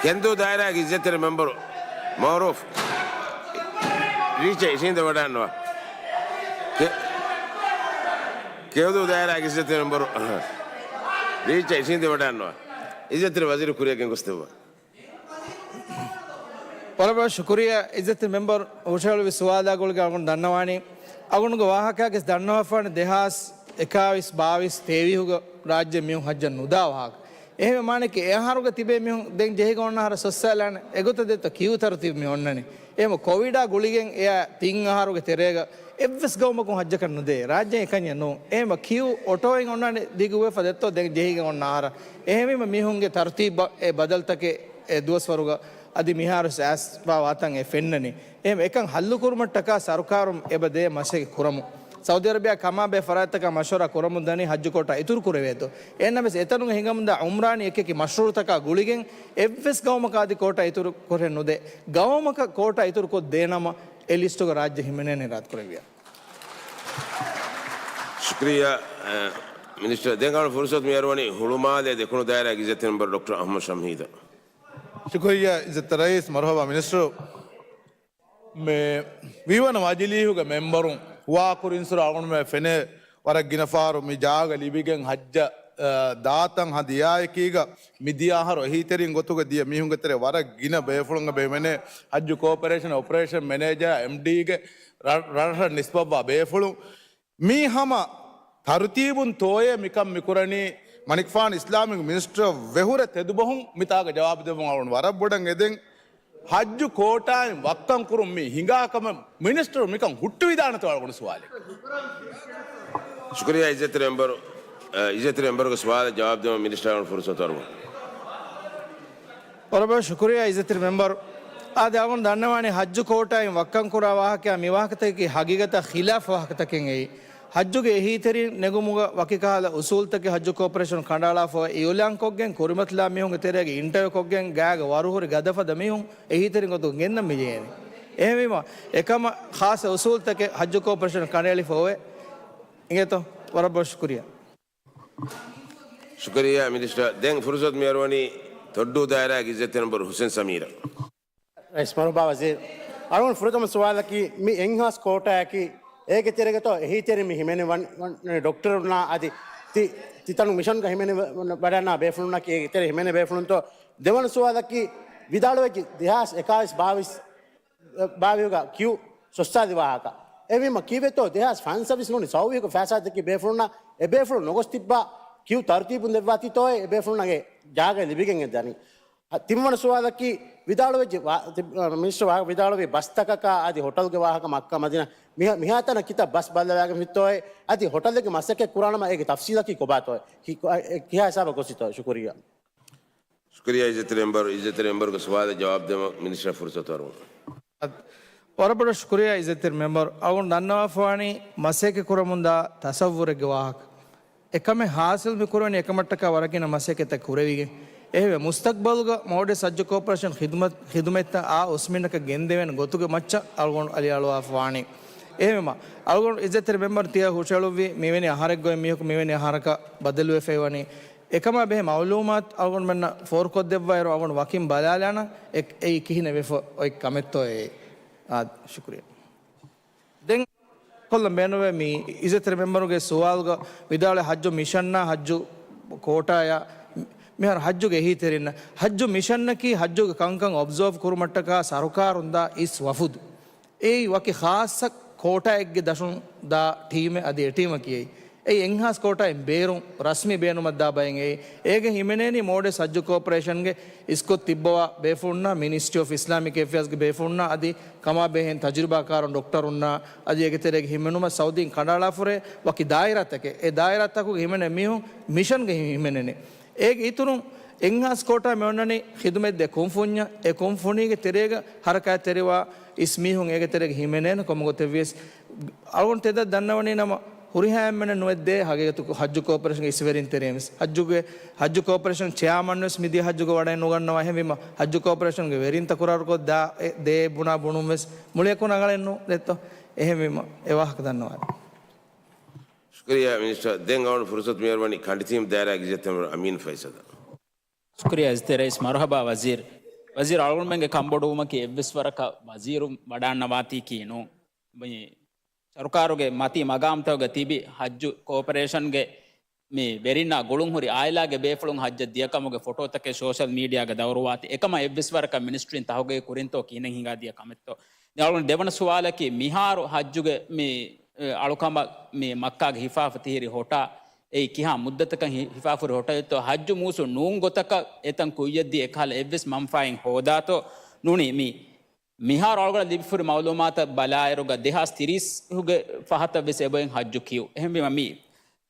ކެންދޫ ދާއިރާގެ އިއްޒަތްތެރި މެމްބަރު މައުރޫފް ރީޗް އިށީނދެ ވަޑާންނަވާ. ކެ-، ކެޔޮދޫ ދާއިރާގެ އިއްޒަތްތެރި މެމްބަރު ރީޗް އިށީނދެ ވަޑާންނަވާ. އިއްޒަތްތެރި ވަޒީރު ކުރިއަށް ގެންގޮސްދެއްވާ. ވަރަށް ބޮޑަށް ޝުކުރިއްޔާ އިއްޒަތްތެރި މެމްބަރު ހުށަހެޅުއްވި ސުވާލާ ގުޅިގެން އަޅުގަނޑު ދަންނަވާނީ، އަޅުގަނޑުގެ ވާހަކައިގެ ދަންނަވާފާނެ ދެހާސް އެކާވީސް ބާވީސް ތޭވީހުގެ ރާއްޖެ މީހުން ހައްޖަށް ނުދާ ވާހަކަ. އެހެންވީމާ އެ އަހަރުގެ ތިބޭ މީހުން ދެން ޖެހިގެން އޮންނަ އަހަރަށް ސޮއްސައިލާނެ އެގޮތަށް ދެއްތޯ ކިއު ތަރުތީބު މި އޮންނަނީ. އެހެން ކޮވިޑާ ގުޅިގެން އެއާ ތިން އަހަރުގެ ތެރޭގަ އެއްވެސް ގައުމަކުން ހައްޖަކަށް ނުދޭ. ރާއްޖޭ އެކަންޏެއް ނޫން. އެހެންވީމާ ކިއު އޮޓޯއިން އޮންނާނެ ދިގުވެފަ ދެއްތޯ ދެން ޖެހިގެން އޮންނަ އަހަރަށް. އެހެންވީމަ މީހުންގެ ތަރުތީބަށް އެ ބަދަލުތަކެއް އެ ދުވަސްވަރުގަ އަދި މިހާރު ސާސްބާ ވާތަން އެ ފެންނަނީ. އެހެން އެކަން ހައްލުކުރުމަށްޓަކާ ސަރުކާރުން އެބަ ދޭ މަސައްކަތް ކުރަމު. ސައުދީ އަރަބިޔާ ކަމާބެހޭ ފަރާތްތަކާ މަޝްވަރާ ކުރަމުން ދަނީ ހައްޖު ކޯޓާ އިތުރު ކުރެވޭތޯ. އެހެންނަމަވެސް އެތަނުގަ ހިނގަމުންދާ އުމްރާނީ އެކިއެކި މަޝްރޫއުތަކާ ގުޅިގެން އެއްވެސް ގައުމަކަށް އަދި ކޯޓާ އިތުރު ކުރެއް ނުދޭ. ގައުމަކަށް ކޯޓާ އިތުރު ކޮށްދޭނަމަ އެ ލިސްޓުގަ ރާއްޖެ ހިމެނޭނެ އިރާދަކުރެއްވިޔާ. ޝުކުރިއްޔާ، އަ، މިނިސްޓަރ. ދެން އަޅުގަނޑު ފުރުސަތު މި އަރުވަނީ ހުޅުމާލޭ ދެކުނު ދާއިރާގެ އިއްޒަތްތެރި މެމްބަރު ޑޮކްޓަރ އަޙްމަދު ޝަމްހީދަށް. ޝުކުރިއްޔާ އިއްޒަތްތެރި ރައީސް، މަރުޙަބާ މިނިސްޓަރު. މި ވީވަނަ މަޖިލީހުގެ މެމްބަރުން ހުވާކުރިންސުރު އަޅުގަނޑުމެން ފެނޭ ވަރަށް ގިނަ ފަހަރު މި ޖާގަ ލިބިގެން ހައްޖަށް، އަ، ދާތަން ހަ ދިޔާއެކީގަ މިދިޔަ އަހަރު އެހީތެރިން ގޮތުގަ ދިޔަ މީހުންގެ ތެރޭ ވަރަށް ގިނަ ބޭފުޅުން އެބަ ހިމެނޭ. ހައްޖު ކޯޕަރޭޝަން އޮޕަރޭޝަން މެނޭޖާ، އެމްޑީގެ ރަ-، ރަށްރަށަށް ނިސްބަތްވާ ބޭފުޅުން މީ ހަމަ ތަރުތީބުން ތޯއޭ މިކަން މިކުރަނީ؟ މަނިކުފާނު އިސްލާމިކް މިނިސްޓަރަށް ވެހުރެ ތެދުބަހުން މިތާގަ ޖަވާބު ދެއްވުން އަޅުގަނޑު ވަރަށް ބޮޑަށް އެދެން. ހައްޖު ކޯޓާއިން ވައްކަން ކުރުން މި ހިނގާ ކަމަށް މިނިސްޓަރު މިކަން ހުއްޓުވިދާނެތޯ އަޅުގަނޑު ސުވާލެއް. ޝުކުރިއްޔާ އިއްޒަތްތެރި މެމްބަރު، އަ، އިއްޒަތްތެރި މެމްބަރުގެ ސުވާލަށް ޖަވާބު ދެމަށް މިނިސްޓަރަށް ފުރުސަތު އަރުވަން. ވަރަށް ބޮޑަށް ޝުކުރިއްޔާ އިއްޒަތްތެރި މެމްބަރު. އާދެ، އަޅުގަނޑު ދަންނަވާނީ ހައްޖު ކޯޓާއިން ވައްކަން ކުރާ ވާހަކަޔާ މި ވާހަކަތަކަކީ ހަގީގަތަށް ޚިލާފު ވާހަކަތަކެއް އެއީ. ހައްޖުގެ އެހީތެރިން ނެގުމުގަ ވަކިކަހަލަ އުސޫލުތަކެއް ހައްޖު ކޯޕަރޭޝަނުން ކަނޑައަޅާފަ އޮތް އިއުލާންކޮށްގެން ކުރިމަތިލާ މީހުންގެ ތެރޭގަ އިންޓަވިއު ކޮށްގެން ގާގަ ވަރުހުރި ގަދަފަދަ މީހުން އެހީތެރިން ގޮތުގަ ގެންނަން މިޖެހޭނެ. އެހެންވީމަ، އެކަމަށް ޚާއްޞަ އުސޫލުތަކެއް ހައްޖު ކޯޕަރޭޝަނުން ކަނޑައެޅިފަ އޮވޭ. އިނގޭތޯ؟ ވަރަށް ބޮޑަށް ޝުކުރިއްޔާ. ޝުކުރިއްޔާ މިނިސްޓަރ. ދެން ފުރުސަތު މި އަރުވަނީ ތޮއްޑޫ ދާއިރާގެ އިއްޒަތްތެރި މެމްބަރު ހުސެން ސަމީރަށް. ރައީސް މަރުޙަބާ ވަޒީރު. އަޅުގަނޑު ފުރަތަމަ ސުވާލަކީ، މި އެންހާސް ކޯޓާއަކީ އޭގެ ތެރޭގަތޯ އެހީތެރިން މި ހިމެނި ވަން-، ވަން-، ޑޮކްޓަރުންނާ އަދި ތި-، ތިތަނު މިޝަންގަ ހިމެނި ވަ-، ވަޑަންނާ ބޭފުޅުންނަކީ އޭގެ ތެރޭ ހިމެނޭ ބޭފުޅުންތޯ؟ ދެވަނަ ސުވާލަކީ، ވިދާޅުވެއްޖެ ދެހާސް އެކާވީސް ބާވީސް ބާވީހުގަ ކިއު ސޮއްސާދި ވާހަކަ. އެހެންވީމަ ކީއްވެތޯ ދެހާސް ފަންސަވީސް ނޫނީ ސައުވީހުގެ ފައިސާދައްކި ބޭފުޅުންނަށް އެ ބޭފުޅުން ނުގޮސް ތިއްބާ ކިއު ތަރުތީބުން ދެއްވާތީތޯއޭ އެ ބޭފުޅުންނަށް އެ ޖާގަ ލިބިގެން އެ ދަނީ. އަ، ތިންވަނަ ސުވާލަކީ ވިދާޅުވެއްޖެ ވާ-، ތި-، އަ، މިނިސްޓަރ ވާ-، ވިދާޅުވި ބަސްތަކަކާ އަދި ހޮޓަލްގެ ވާހަކަ މައްކާ މަދީނާ މިހާ-، މިހާތަނަށް ކިތައް ބަސް ބައްލަވާގެން ފިއްތޯއޭ އަދި ހޮޓަލެއްގެ މަސައްކަތް ކުރާނަމަ އޭގެ ތަފްސީލަކީ ކޮބާތޯއޭ؟ ކި-، އަ، އެ ކިހާ ހިސާބަށް ގޮސްތޯއޭ؟ ޝުކުރިއްޔާ. ޝުކުރިއްޔާ އިއްޒަތްތެރި މެމްބަރު، އިއްޒަތްތެރި މެމްބަރުގެ ސުވާލަށް ޖަވާބު ދެމަށް މިނިސްޓަރަށް ފުރުސަތު އަރުވަން. ވަރަށް ބޮޑަށް ޝުކުރިއްޔާ އިއްޒަތްތެރި މެމްބަރު. އަޅުގަނޑު ދަންނަވާފަވާނީ މަސައްކަތް ކުރަމުންދާ ތަސައްވުރެއްގެ ވާހަކަ. އެކަމެއް ހާސިލް މި ކުރެވެނީ އެކަމަށްޓަކާ ވަރަށް ގިނަ މަސައްކަތްތައް ކުރެވިގެން. އެހެންވެ، މުސްތަޤްބަލުގަ މޯޑެސް ހައްޖު ކޯޕަރޭޝަން ޚިދުމަތް، ޚިދުމަތްތައް އާ އުސްމިނަކަށް ގެންދެވޭނެ ގޮތުގެ މައްޗަށް އަޅުގަނޑު އަލިއަޅުވާފަވާނީ. އެހެންވީމަ، އަޅުގަނޑު އިއްޒަތްތެރި މެމްބަރު ތިޔަ ހުށައެޅުއްވި މިވެނި އަހަރެއްގަ އޮތް މީހަކު މިވެނި އަހަރަކަށް ބަދަލުވެފައިވަނީ. އެކަމާ ބެހޭ މައުލޫމާތު އަޅުގަނޑުމެންނަށް ފޯރުކޮށްދެއްވާއިރު އަޅުގަނޑު ވަކިން ބަލާލާނަން އެ-، އެއީ ކިހިނެއް ވެފަ އޮތް ކަމެއްތޯއޭ. އާ، ޝުކުރިއްޔާ. ދެން ކޮށްލަން ބޭނުންވޭ މި އިއްޒަތްތެރި މެމްބަރުގެ ސުވާލުގަ ވިދާޅުވި ޙައްޖު މިޝަންނާ ޙައްޖު ކޯޓާޔާ މިހާރު ޙައްޖުގެ އެހީތެރިންނަށް، ޙައްޖު މިޝަންނަކީ ޙައްޖުގެ ކަންކަން އޮބްޒާވް ކުރުމަށްޓަކާ ސަރުކާރުން ދާ އިސް ވަފުދު. އެއީ ވަކި ޚާއްޞަ ކޯޓާއެއްގެ ދަށުން ދާ ޓީމެއް އަދި އެ ޓީމަކީ އެއީ. އެއީ އެންހާންސް ކޯޓާއިން ބޭރުން ރަސްމީ ބޭނުމަށް ދާ ބައެއް އެއީ. އޭގެ ހިމެނޭނީ މޯޑެސް ޙައްޖު ކޯޕަރޭޝަންގެ އިސްކޮށް ތިއްބަވާ ބޭފުޅުންނާ، މިނިސްޓްރީ އޮފް އިސްލާމިކް އެފެއާޒްގެ ބޭފުޅުންނާ އަދި ކަމާ ބެހޭ ތަޖުރިބާކާރުން ޑޮކްޓަރުންނާ އަދި އޭގެ ތެރޭގަ ހިމެނުމަށް ސައުދީން ކަނޑައަޅާފަ ހުރޭ ވަކި ދާއިރާތަކެއް. އެ ދާއިރާތަކުގަ ހިމެނޭ މީހުން މިޝަންގަ ހި-، ހިމެނެނީ. އޭގެ އިތުރުން އެންހާންސް ކޯޓާ މި އޮންނަނީ ޚިދުމަތްދޭ ކުންފުންޏަށް. އެ ކުންފުނީގެ ތެރޭގަ ޙަރަކާތްތެރިވާ އިސް މީހުން އޭގެ ތެރޭގަ ހިމެނޭނެ ކޮންމެ ގޮތެއްވިޔަސް. އަޅުގަނޑު ތެދަށް ދަންނަވަނީ ނަމަ ހުރިހާ އެންމެން ނުވެއްދޭ ހަގީގަތުގަ ޙައްޖު ކޯޕަރޭޝަންގެ އިސްވެރިން ތެރެއިން ވެސް. ޙައްޖުގެ، ޙައްޖު ކޯޕަރޭޝަން ޗެއާމަން ވެސް މިދިޔަ ޙައްޖުގަ ވަޑައެއް ނުގަންނަވާ. އެހެންވީމަ ޙައްޖު ކޯޕަރޭޝަންގެ ވެރިން ތަކުރާރުކޮށް ދާ އެ ދޭ ބުނާ ބުނުން ވެސް މުޅިއަކު ނަގަޅެއް ނޫން ދެއްތޯ. އެހެންވީމަ އެ ވާހަކަ ދަންނަވާނެ. ޝުކުރިއްޔާ މިނިސްޓަރ. ދެން އަޅުގަނޑު ފުރުސަތު މިއަރުވަނީ ކަނޑިތީމް ދާއިރާގެ އިއްޒަތްތެރި މެމްބަރު އަމީން ފައިސަލަށް. ޝުކުރިއްޔާ އިއްޒަތްތެރި ރައީސް. މަރުޙަބާ ވަޒީރު. ވަޒީރު އަޅުގަނޑުމެންގެ ކަންބޮޑުވުމަކީ އެއްވެސް ވަރަކަށް ވަޒީރު ވަޑާންނަވާތީކީ ނޫން. މި ސަރުކާރުގެ މަތީ މަގާމްތަކުގަ ތިބި ޙައްޖު ކޯޕަރޭޝަންގެ މި ވެރިންނާ ގުޅުން ހުރި އާއިލާގެ ބޭފުޅުން ޙައްޖަށް ދިޔަކަމުގެ ފޮޓޯތަކެއް ސޯޝަލް މީޑިއާގަ ދައުރުވާތީ. އެކަމަށް އެއްވެސް ވަރަކަށް މިނިސްޓްރީން ތަހުގީގު ކުރިންތޯ ކިހިނެއް ހިނގާ ދިޔަ ކަމެއްތޯ. ދެން އަޅުގަނޑު ދެވަނަ ސުވާލަކީ މިހާރު ޙައްޖުގެ މި، އެ، އަޅުކަމަށް މި މައްކާގެ ހިފާފަ ތިހިރި ހޮޓާ އެއީ ކިހާ މުއްދަތަކަށް ހި-، ހިފާފަ ހުރި ހޮޓަލެއްތޯ؟ ޙައްޖު މޫސުން ނޫން ގޮތަކަށް އެތަން ކުއްޔަށްދީ އެކަހަލަ އެއްވެސް މަންފާއެއް ހޯދާތޯ ނޫނީ މި މިހާރު އަޅުގަނޑަށް ލިބިފަހުރި މައުލޫމާތަށް ބަލާއިރުގަ ދެހާސް ތިރީސް ގެ ފަހަތަށް ވެސް އެބައިން ޙައްޖު ކިޔޫ. އެހެންވީމަ މި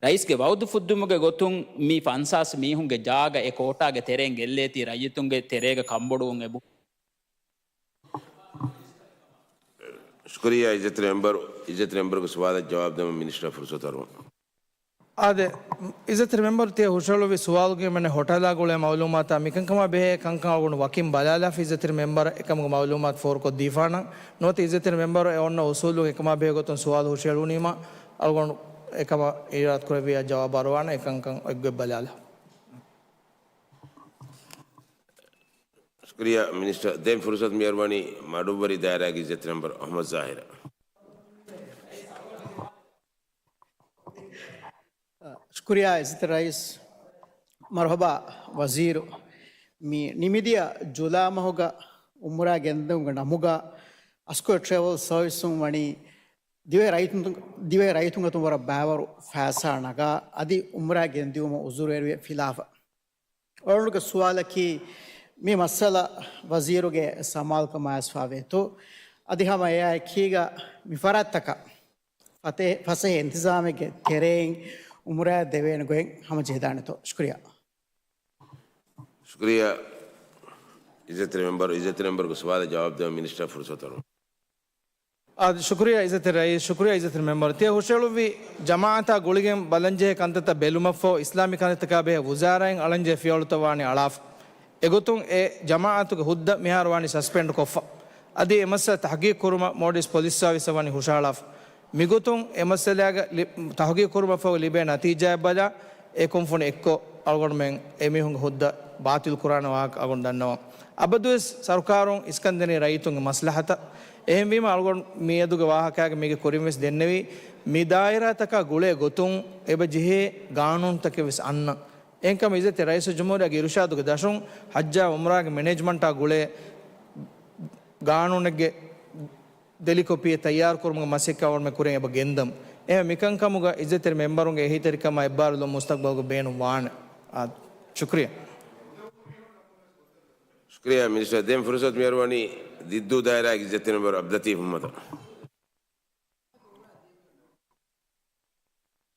ރައީސްގެ ވައުދު ފުއްދުމުގެ ގޮތުން މި ފަންސާސް މީހުންގެ ޖާގަ އެ ކޯޓާގެ ތެރެއިން ގެއްލޭތީ ރައްޔިތުންގެ ތެރޭގަ ކަންބޮޑުވުން އެބަ. ޝުކުރިއްޔާ އިއްޒަތްތެރި މެމްބަރު، އިއްޒަތްތެރި މެމްބަރުގެ ސުވާލަށް ޖަވާބު ދެމުން މިނިސްޓަރ ފުރުސަތު އަރުވަން. އާދެ، އިއްޒަތްތެރި މެމްބަރު ތިޔަ ހުށަހެޅުއްވި ސުވާލުގެ މެން ހޮޓަލާ ގުޅޭ މައުލޫމާތާ މިކަންކަމާ ބެހޭ ކަންކަން އަޅުގަނޑު ވަކިން ބަލާލާފަ އިއްޒަތްތެރި މެމްބަރަށް އެކަމުގެ މައުލޫމާތު ފޯރުކޮށްދީފާނަން. ނުވަތަ އިއްޒަތްތެރި މެމްބަރު އެ އޮންނަ އުސޫލުން އެކަމާ ބެހޭ ގޮތުން ސުވާލު ހުށަހެޅުނީމަ އަޅުގަނޑު އެކަމަށް އިރާދަކުރެއްވިއްޔާ ޖަވާބު އަރުވާނަން. އެކަންކަން އެއްގޮތް ބަލާލާ. ޝުކުރިއްޔާ މިނިސްޓަރ. ދެން ފުރުސަތު މިއަރުވަނީ މަޑުއްވަރި ދާއިރާގެ އިއްޒަތްތެރި މެމްބަރު އަޙްމަދު ޒާހިރަށް. ޝުކުރިއްޔާ އިއްޒަތްތެރި ރައީސް. މަރުޙަބާ ވަޒީރު. މި ނިމިދިޔަ ޖުލާ މަހުގަ އުމްރާ ގެންދިއުމުގެ ނަމުގަ އަސްކޮއެ ޓްރެވަލް ސަރވިސުން ވަނީ ދިވެހި ރައްޔިތުން، ދިވެހި ރައްޔިތުން އަތުން ވަރަށް ބައިވަރު ފައިސާ ނަގާ އަދި އުމްރާ ގެންދިއުމަށް އުޒުރުވެރިވެ ފިލާފަ. އަޅުގަނޑުގެ ސުވާލަކީ، މި މައްސަލަ ވަޒީރުގެ ސަމާލުކަމާ އައިސްފާވޭތޯ؟ އަދި ހަމަ އެއާއެކީގަ މި ފަރާތްތަކަށް ފަތޭ-، ފަސޭހަ އިންތިޒާމެއްގެ ތެރެއިން އުމްރާ ދެވޭނެ ގޮތް ހަމަޖެހިދާނެތޯ؟ ޝުކުރިއްޔާ. ޝުކުރިއްޔާ އިއްޒަތްތެރި މެމްބަރު، އިއްޒަތްތެރި މެމްބަރުގެ ސުވާލަށް ޖަވާބު ދެވަން މިނިސްޓަރ ފުރުސަތު އަރުވަން. އާ، ޝުކުރިއްޔާ އިއްޒަތްތެރި ރައީސް، ޝުކުރިއްޔާ އިއްޒަތްތެރި މެމްބަރު. ތިޔަ ހުށަހެޅުއްވި ޖަމާޢަތާ ގުޅިގެން ބަލަންޖެހޭ ކަންތައްތައް ބެލުމަށްފަހު، އިސްލާމީ ކަންތައްތަކާ ބެހޭ ވުޒާރާއިން އަޅަންޖެހޭ ފިޔަވަޅުތައް ވާނީ އަޅާފަ. އެގޮތުން އެ ޖަމާޢަތުގެ ހުއްދަ މިހާރު ވާނީ ސަސްޕެންޑް ކޮށްފަ. އަދި އެ މައްސަލަ ތަޙްޤީޤު ކުރުމަށް މޯޑިސް ޕޮލިސް ސާވިސްއަށް ވަނީ ހުށަހަޅާފަ. މިގޮތުން އެ މައްސަލާގަ ލި-، ތަޙުޤީޤު ކުރުމަށްފަހު ލިބޭ ނަތީޖާއަށް ބަލާ، އެ ކުންފުނި އެއްކޮށް އަޅުގަނޑުމެން އެމީހުންގެ ހުއްދަ ބާޠިލް ކުރާނެ ވާހަކަ އަޅުގަނޑު ދަންނަވަން. އަބަދުވެސް ސަރުކާރުން އިސްކަންދެނީ ރައްޔިތުންގެ މަސްލަހަތަށް. އެހެންވީމަ އަޅުގަނޑު މިއަދުގެ ވާހަކާގެ މީގެ ކުރިން ވެސް ދެންނެވީ، މި ދާއިރާތަކާ ގުޅޭ ގޮތުން އެބަ ޖެހޭ ގާނޫނުތަކެއް ވެސް އަންނަން. އެހެންކަމުން އިއްޒަތްތެރި ރައީސުލްޖުމްހޫރިއްޔާގެ އިރުޝާދުގެ ދަށުން ޙައްޖާ އުމްރާގެ މެނޭޖްމަންޓާ ގުޅޭ ގާނޫނެއްގެ ދެލި ކޮޕީއެއް ތައްޔާރުކުރުމުގެ މަސައްކަތް އަޅުގަނޑުމެން ކުރިން އެބަ ގެންދަން. އެހެން މިކަންކަމުގަ އިއްޒަތްތެރި މެމްބަރުންގެ އެހީތެރިކަމާ އެއްބާރުލުން މުސްތަޤްބަލުގަ ބޭނުން ވާނެ. އާ، ޝުކުރިއްޔާ. ޝުކުރިއްޔާ މިނިސްޓަރ. ދެން ފުރުސަތު މިއަރުވަނީ ދިއްދޫ ދާއިރާގެ އިއްޒަތްތެރި މެމްބަރު ޢަބްދުލްލަޠީފް މުޙައްމަދަށް.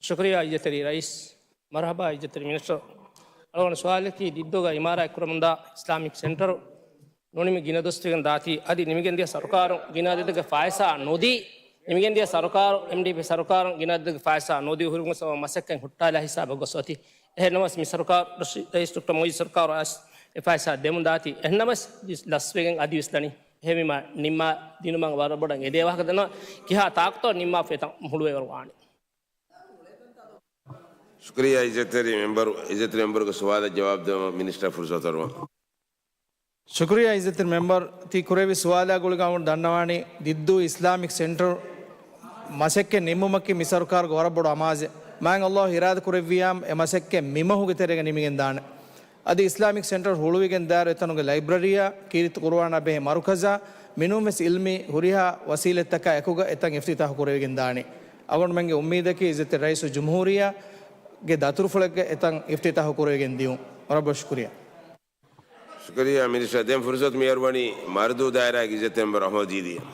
ޝުކުރިއްޔާ އިއްޒަތްތެރި ރައީސް. މަރުޙަބާ އިއްޒަތްތެރި މިނިސްޓަރު. އަޅުގަނޑު ސުވާލަކީ، ދިއްދޫގަ އިމާރާތް ކުރަމުންދާ އިސްލާމިކް ސެންޓަރު ނޫނީ މި ގިނަ ދުވަސްވެގެން ދާތީ، އަދި ނިމިގެންދިޔަ ސަރުކާރުން ގިނަ އަދަދެއްގެ ފައިސާ ނުދީ، ނިމިގެންދިޔަ ސަރުކާރު، އެމްޑީޕީ ސަރުކާރުން ގިނަ އަދަދެއްގެ ފައިސާ ނުދީ ހުރި ގޮތުން މަސައްކަތް ހުއްޓާލާ ހިސާބަށް ގޮސް އޮތީ. އެހެންނަމަވެސް މި ސަރުކާރު، ރައީސް ޑޮކްޓަރ މުއިއްޒު ސަރުކާރު އައިސް އެ ފައިސާ ދެމުން ދާތީ. އެހެންނަމަވެސް ލަސްވެގެން އަދިވެސް ދަނީ. އެހެންވީމަ ނިންމާ ދިނުމަށް ވަރަށް ބޮޑަށް އެދޭ ވާހަކަ ދަންނަވަން. ކިހާ ތާކުތޯ ނިންމާފަ އެތަން ހުޅުވޭވަރު ވާނެ. ޝުކުރިއްޔާ އިއްޒަތްތެރި މެމްބަރު. އިއްޒަތްތެރި މެމްބަރުގެ ސުވާލަށް ޖަވާބު ދެވުމަށް މިނިސްޓަރ ފުރުސަތު އަރުވަން. ޝުކުރިއްޔާ އިއްޒަތްތެރި މެމްބަރު، ތި ކުރެއްވި ސުވާލާ ގުޅިގެން އަޅުގަނޑު ދަންނަވާނީ ދިއްދޫ އިސްލާމިކް ސެންޓަރު މަސައްކަތް ނިންމުމަކީ މި ސަރުކާރުގެ ވަރަށް ބޮޑު އަމާޒެއް. މާތް ﷲ އިރާދަ ކުރެއްވިއްޔާ އެ މަސައްކަތް މި މަހުގެ ތެރޭގަ ނިމިގެން ދާނެ. އަދި އިސްލާމިކް ސެންޓަރު ހުޅުވިގެން ދާއިރު އެތަނުގެ ލައިބްރަރީއާ، ކީރިތި ޤުރުއާނާ ބެހޭ މަރުކަޒާ، މިނޫންވެސް ޢިލްމީ ހުރިހާ ވަސީލަތްތަކާ އެކުގަ އެތަން އިފްތިތާޙު ކުރެވިގެން ދާނީ. އަޅުގަނޑުމެންގެ އުއްމީދަކީ އިއްޒަތްތެރި ރައީސުލް ޖުމްހޫރިއްޔާގެ ދަތުރުފުޅެއްގަ އެތަން އިފްތިތާޙު ކުރެވިގެން ދިޔުން. ވަރަށް ބޮޑަށް ޝުކުރިއްޔާ. ޝުކުރިއްޔާ މިނިސްޓަރ. ދެން ފުރުސަތު މި އަރުވަނީ މަރުދޫ ދާއިރާގެ އިއްޒަތްތެރި މެމްބަރު އަޙްމަދު ޖީދީއަށް.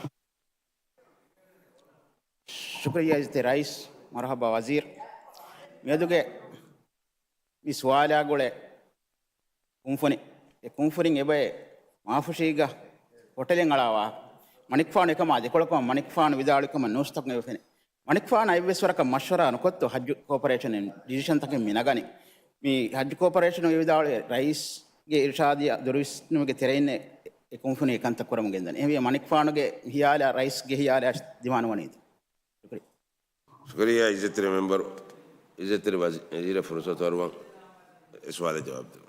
ޝުކުރިއްޔާ އިއްޒަތްތެރި ރައީސް. މަރުޙަބާ ވަޒީރު. މިއަދުގެ މި ސުވާލާ ގުޅޭ ކުންފުނި، އެ ކުންފުނިން އެބައި މާފުށީގަ ހޮޓެލެއް އަޅާ ވާހަކަ. މަނިކުފާނު އެކަމާ ދެކޮޅަކަށް މަނިކުފާނު ވިދާޅުވިކަމަށް ނޫސްތަކުން އެބަ ފެނޭ. މަނިކުފާނަށް އެއްވެސް ވަރަކަށް މަޝްވަރާ ނުކޮށްތޯ ޙައްޖު ކޯޕަރޭޝަނިން ޑިސިޝަންތަކެއް މި ނަގަނީ؟ މި ޙައްޖު ކޯޕަރޭޝަނު ވިދާޅުވި ރައީސްގެ އިރުޝާދިއްޔާ ދުރުވިސްނުމުގެ ތެރެއިން އެ ކުންފުނި އެކަންތައް ކުރަމުން ގެންދަނީ. އެހެންވެ މަނިކުފާނުގެ ހިޔާލާ ރައީސްގެ ހިޔާލާ ދިމާނުވަނީތަ؟ ޝުކުރިއްޔާ. ޝުކުރިއްޔާ އިއްޒަތްތެރި މެމްބަރު. އިއްޒަތްތެރި ވަޒީރަށް ފުރުސަތު އަރުވަން އެ ސުވާލަށް ޖަވާބު ދެވުން.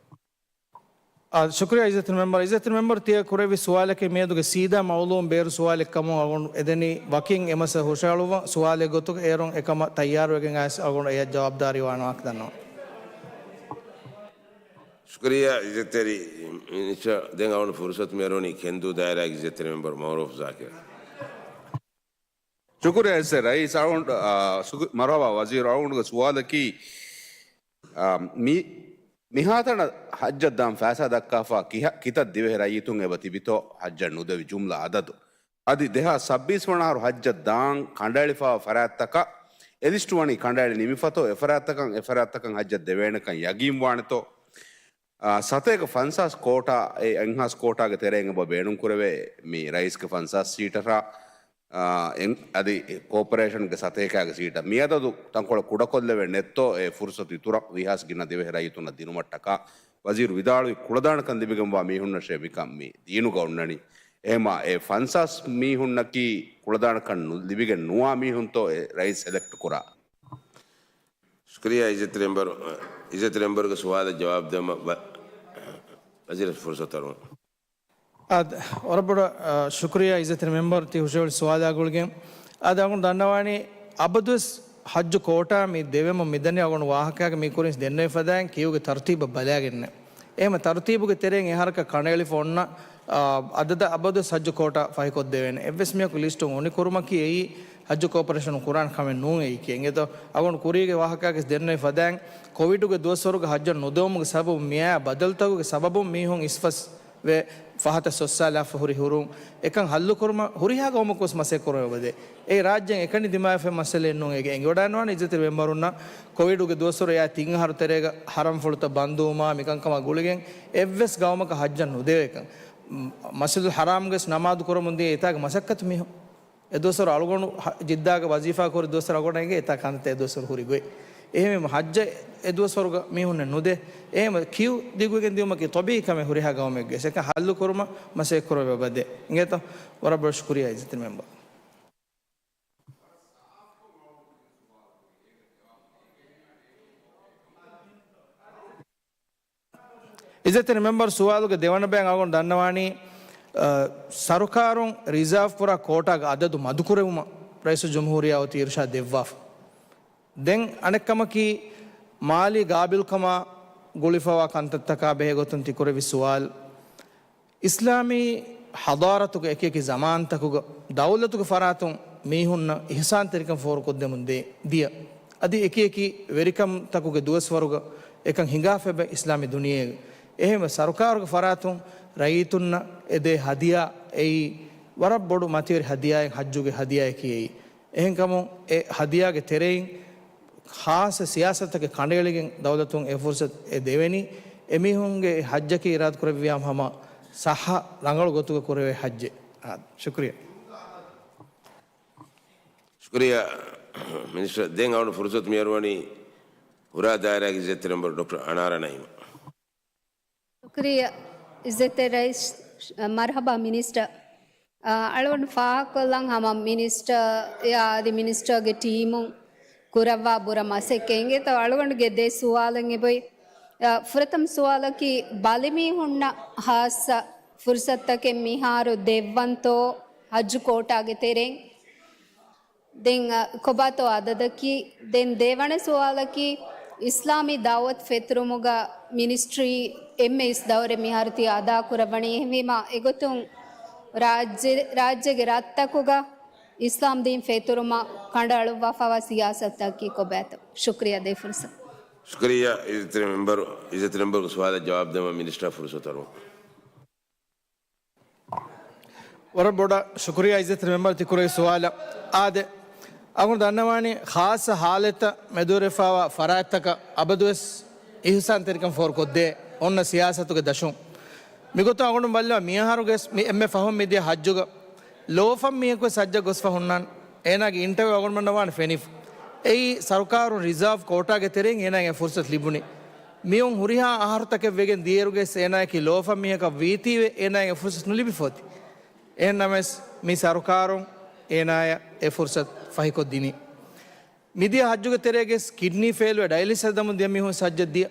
އާ، ޝުކުރިއްޔާ އިއްޒަތްތެރި މެމްބަރު. އިއްޒަތްތެރި މެމްބަރު ތިޔަ ކުރެއްވި ސުވާލަކީ މިއަދުގެ ސީދާ މައުޟޫޢުން ބޭރު ސުވާލެއް ކަމުން އަޅުގަނޑު އެދެނީ ވަކިން އެ މައްސަލަ ހުށަހަޅުއްވަން. ސުވާލެއް ގޮތުގަ އޭރުން އެކަމަށް ތައްޔާރުވެގެން އައިސް އަޅުގަނޑު އެޔަށް ޖަވާބުދާރީ ވާން ވާހަކަ ދަންނަވަން. ޝުކުރިއްޔާ އިއްޒަތްތެރި މިނިސްޓަރ. ދެން އަޅުގަނޑު ފުރުސަތު މި އަރުވަނީ ކެންދޫ ދާއިރާގެ އިއްޒަތްތެރި މެމްބަރު މައުރޫފް ޒާކިރަށް. ޝުކުރިއްޔާ އިއްޒަތްތެރި ރައީސް. އަޅުގަނޑު، އާ، ޝުކު-، މަރުޙަބާ ވަޒީރު. އަޅުގަނޑުގެ ސުވާލަކީ، އާ، މި-، މިހާތަނަށް ޙައްޖަށް ދާން ފައިސާ ދައްކާފަ ކިހަ-، ކިތައް ދިވެހި ރައްޔިތުން އެބަ ތިބިތޯ ޙައްޖަށް ނުދެވި ޖުމްލަ އަދަދު؟ އަދި ދެހާސް ސައްބީސް ވަނަ އަހަރު ޙައްޖަށް ދާން ކަނޑައެޅިފައިވާ ފަރާތްތަކަށް އެ ލިސްޓު ވަނީ ކަނޑައެޅި ނިމިފަތޯ، އެ ފަރާތްތަކަށް، އެ ފަރާތްތަކަށް ޙައްޖަށް ދެވޭނެކަން ޔަގީން ވާނެތޯ؟ އާ، ސަތޭކަ ފަންސާސް ކޯޓާ، އެ އެއްހާސް ކޯޓާގެ ތެރެއިން އެބަ ބޭނުންކުރެވޭ މި ރައީސްގެ ފަންސާސް ސީޓަށާ، އާ، އެން-، އަދި ކޯޕަރޭޝަންގެ ސަތޭކާގެ ސީޓަށް މިއަދަދު ތަންކޮޅެއް ކުޑަކޮށްލެވޭ ނެތްތޯ، އެ ފުރުސަތު އިތުރަށް ވީހާސް ގިނަ ދިވެހި ރައްޔިތުންނަށް ދިނުމަށްޓަކާ ވަޒީރު ވިދާޅުވި ކުޅަދާނަކަން ލިބިގެންވާ މީހުންނަށޭ މިކަން މި ދީނުގަ އޮންނަނީ. އެހެމާ އެ ފަންސާސް މީހުންނަކީ ކުޅަދާނަކަން ނު-، ލިބިގެން ނުވާ މީހުންތޯ އެ ރައީސް ސެލެކްޓް ކުރާ؟ ޝުކުރިއްޔާ އިއްޒަތްތެރި މެމްބަރު، އިއްޒަތްތެރި މެމްބަރުގެ ސުވާލަށް ޖަވާބު ދެވުމަށް ވަ-، ވަޒީރަށް ފުރުސަތު އަރުވަން. އާދެ، ވަރަށް ބޮޑަށް، އާ، ޝުކުރިއްޔާ އިއްޒަތްތެރި މެމްބަރު ތި ހުށަހެޅި ސުވާލާ ގުޅިގެން. އާދެ، އަޅުގަނޑު ދަންނަވާނީ އަބަދުވެސް ޙައްޖު ކޯޓާ މި ދެވެމުން މިދަނީ އަޅުގަނޑު ވާހަކައިގެ މި ކުރިން ދެންނެވި ފަދައިން ކިޔުގެ ތަރުތީބަށް ބަލައިގެންނޭ. އެހެމަ ތަރުތީބުގެ ތެރެއިން އެހަރަކަށް ކަނޑައެޅިފަ އޮންނަ، އާ، އަދަދަށް އަބަދުވެސް ޙައްޖު ކޯޓާ ފަހިކޮށްދެވޭނެ. އެއްވެސް މީހަކު ލިސްޓުން އުނިކުރުމަކީ އެއީ ޙައްޖު ކޯޕަރޭޝަނުން ކުރާނެ ކަމެއް ނޫން އެއީކީ. އެނގޭތޯ؟ އަޅުގަނޑު ކުރީގެ ވާހަކައިގެސް ދެންނެވި ފަދައިން ކޮވިޑުގެ ދުވަސްވަރުގެ ޙައްޖަށް ނުދެވުމުގެ ސަބަބުން މިއާ ބަދަލުތަކުގެ ސަބަބުން މީހުން އިސްފަސް ވެ ފަހަތަށް ސޮއްސާލާފަ ހުރި ހުރުން އެކަން ޙައްލުކުރުމަށް ހުރިހާ ގައުމަކުވެސް މަސައްކަތްކުރަމުން އެބަދޭ. އެއީ ރާއްޖޭން އެކަނި ދިމާވެފައި މައްސަލައެއް ނޫން. އޭގެ އެނގިވަޑައިނުވާނެ އިއްޒަތްތެރި މެމްބަރުންނަށް ކޮވިޑުގެ ދުވަސްވަރު އެއާ ތިން އަހަރު ތެރޭގަ ޙަރަމްފުޅުތައް ބަންދުވުމާ މިކަންކަމާ ގުޅިގެން އެއްވެސް ގައުމަކަށް ޙައްޖަށް ނުދެވޭކަން. މަ-، މަސްޖިދުލް ޙަރާމްގަސް ނަމާދު ކުރަމުން ދިޔަ އެތާގެ މަސައްކަތު މީހުން. އެ ދުވަސްވަރު އަޅުގަނޑު ހަ-، ޖިއްދާގަ ވަޒީފާ ކުރި ދުވަސްވަރު އަޅުގަނޑަށް އެނގޭ އެތާ ކަންތައް އެ ދުވަސްވަރު ހުރި ގޮތް. އެހެންވީމަ ޙައްޖަށް އެ ދުވަސްވަރުގަ މީހުންނެއް ނުދޭ. އެހެންވެ ކިޔު ދިގުވެގެން ދިޔުމަކީ ޠަބީޢީ ކަމެއް ހުރިހާ ގައުމެއްގެ. އެކަން ޙައްލު ކުރުމަށް މަސައްކަތް ކުރަމުން އެބަދޭ. އިނގޭތޯ؟ ވަރަށް ބޮޑަށް ޝުކުރިއްޔާ އިއްޒަތްތެރި މެމްބަރު. އިއްޒަތްތެރި މެމްބަރު ސުވާލުގެ ދެވަނަ ބަޔަށް އަޅުގަނޑު ދަންނަވާނީ، އަ، ސަރުކާރުން ރިޒާވް ކުރާ ކޯޓާގެ އަދަދު މަދުކުރެވުމަށް ރައީސުލްޖުމްހޫރިއްޔާ އޮތީ އިރުޝާދު ދެއްވާފަ. ދެން އަނެއްކަމަކީ، މާލީ ގާބިލްކަމާ ގުޅިފަވާ ކަންތައްތަކާ ބެހޭ ގޮތުން ތި ކުރެއްވި ސުވާލު. އިސްލާމީ ޙަޟާރަތުގެ އެކިއެކި ޒަމާންތަކުގަ ދައުލަތުގެ ފަރާތުން މީހުންނަށް އިޙްސާންތެރިކަން ފޯރުކޮށްދެމުން ދޭ-، ދިޔަ، އަދި އެކިއެކި ވެރިކަންތަކުގެ ދުވަސްވަރުގަ އެކަން ހިނގާފައިބަ އިސްލާމީ ދުނިޔޭގަ. އެހެންވެ، ސަރުކާރުގެ ފަރާތުން ރައްޔިތުންނަށް އެދޭ ހަދިޔާ އެއީ ވަރަށް ބޮޑު މަތިވެރި ހަދިޔާއެއް، ޙައްޖުގެ ހަދިޔާއަކީ އެއީ. އެހެންކަމުން އެ ހަދިޔާގެ ތެރެއިން ޚާއްޞަ ސިޔާސަތުތަކެއް ކަނޑައެޅިގެން ދައުލަތުން އެ ފުރުޞަތު އެ ދެވެނީ. އެމީހުންގެ އެ ޙައްޖަކީ އިރާދަކުރެއްވިޔާމު ހަމަ ޞައްޙަ ރަނގަޅު ގޮތުގަ ކުރެވޭ ޙައްޖެއް. އާދެ، ޝުކުރިއްޔާ. ޝުކުރިއްޔާ މިނިސްޓަރ. ދެން އަޅުގަނޑު ފުރުޞަތު މިއަރުވަނީ ހުރާ ދާއިރާގެ އިއްޒަތްތެރި މެމްބަރު ޑޮކްޓަރ އަނާރާ ނައީމަށް. ޝުކުރިއްޔާ އިއްޒަތްތެރި ރައީސް، މަރުޙަބާ މިނިސްޓަރ. އަ، އަޅުގަނޑު ފާހަގަކޮށްލަން ހަމަ މިނިސްޓަރ އަދި މިނިސްޓަރގެ ޓީމުން ކުރައްވާ ބުރަ މަސައްކަތް އިނގޭތޯ އަޅުގަނޑުގެ ދެ ސުވާލެއް އެބޮތް. އަ، ފުރަތަމަ ސުވާލަކީ ބަލިމީހުންނަށް ހާއްސަ ފުރުސަތުތަކެއް މިހާރު ދެއްވަންތޯ ޙައްޖު ކޯޓާގެ ތެރެއިން؟ ދެން، އަ، ކޮބާތޯ އަދަދަކީ؟ ދެން ދެވަނަ ސުވާލަކީ އިސްލާމީ ދަޢުވަތު ފެތުރުމުގަ މިނިސްޓްރީ އެންމެ އިސް ދައުރެއް މިހާރު ތި އަދާކުރައްވަނީ. އެހެންވީމާ އެގޮތުން ރާއްޖެ، ރާއްޖޭގެ ރަށްތަކުގަ އިސްލާމް ދީން ފެތުރުމަށް ކަނޑައަޅުއްވާފައިވާ ސިޔާސަތުތަކަކީ ކޮބާތޯ؟ ޝުކުރިއްޔާ ދޭ ފުރުސަތު. ޝުކުރިއްޔާ އިއްޒަތްތެރި މެމްބަރު، އިއްޒަތްތެރި މެމްބަރުގެ ސުވާލަށް ޖަވާބު ދެއްވަން މިނިސްޓަރ ފުރުސަތު އަރުވަން. ވަރަށް ބޮޑަށް ޝުކުރިއްޔާ އިއްޒަތްތެރި މެމްބަރު ތި ކުރެއްވި ސުވާލަށް. އާދެ، އަޅުގަނޑު ދަންނަވާނީ ޚާއްޞަ ޙާލަތްތައް މެދުވެރިވެފައިވާ ފަރާތްތަކަށް އަބަދުވެސް އިޙްސާންތެރިކަން ފޯރުކޮށްދޭ އޮންނަ ސިޔާސަތުގެ ދަށުން. މިގޮތުން އަޅުގަނޑު ބައްލަވާ މިއަހަރުގެ މި އެންމެ ފަހުން މިދިޔަ ޙައްޖުގަ ލޯފަން މީހަކުވެސް ޙައްޖަށް ގޮސްފަ ހުންނާނެ. އޭނާގެ އިންޓަވިއު އަޅުގަނޑުމެންނަށް ވާނެ ފެނިފަ. އެއީ ސަރުކާރުން ރިޒާވް ކޯޓާގެ ތެރެއިން އޭނާގެ ފުރުސަތު ލިބުނީ. މިއޮން ހުރިހާ އަހަރުތަކެއް ވެގެން ދިޔައިރުގައި އޭނާއަކީ ލޯފަން މީހަކަށް ވީތީވެ އޭނާގެ ފުރުސަތު ނުލިބިފަ އޮތީ. އެހެންނަމަވެސް މި ސަރުކާރުން އޭނާޔަށް އެ ފުރުސަތު ފަހިކޮށްދިނީ. މިދިޔަ ޙައްޖުގެ ތެރޭގައި ކިޑްނީ ފެއިލްވެ ޑަޔަލިސިސް ދަމުން ދިޔަ މީހުން ޙައްޖަށް ދިޔަ.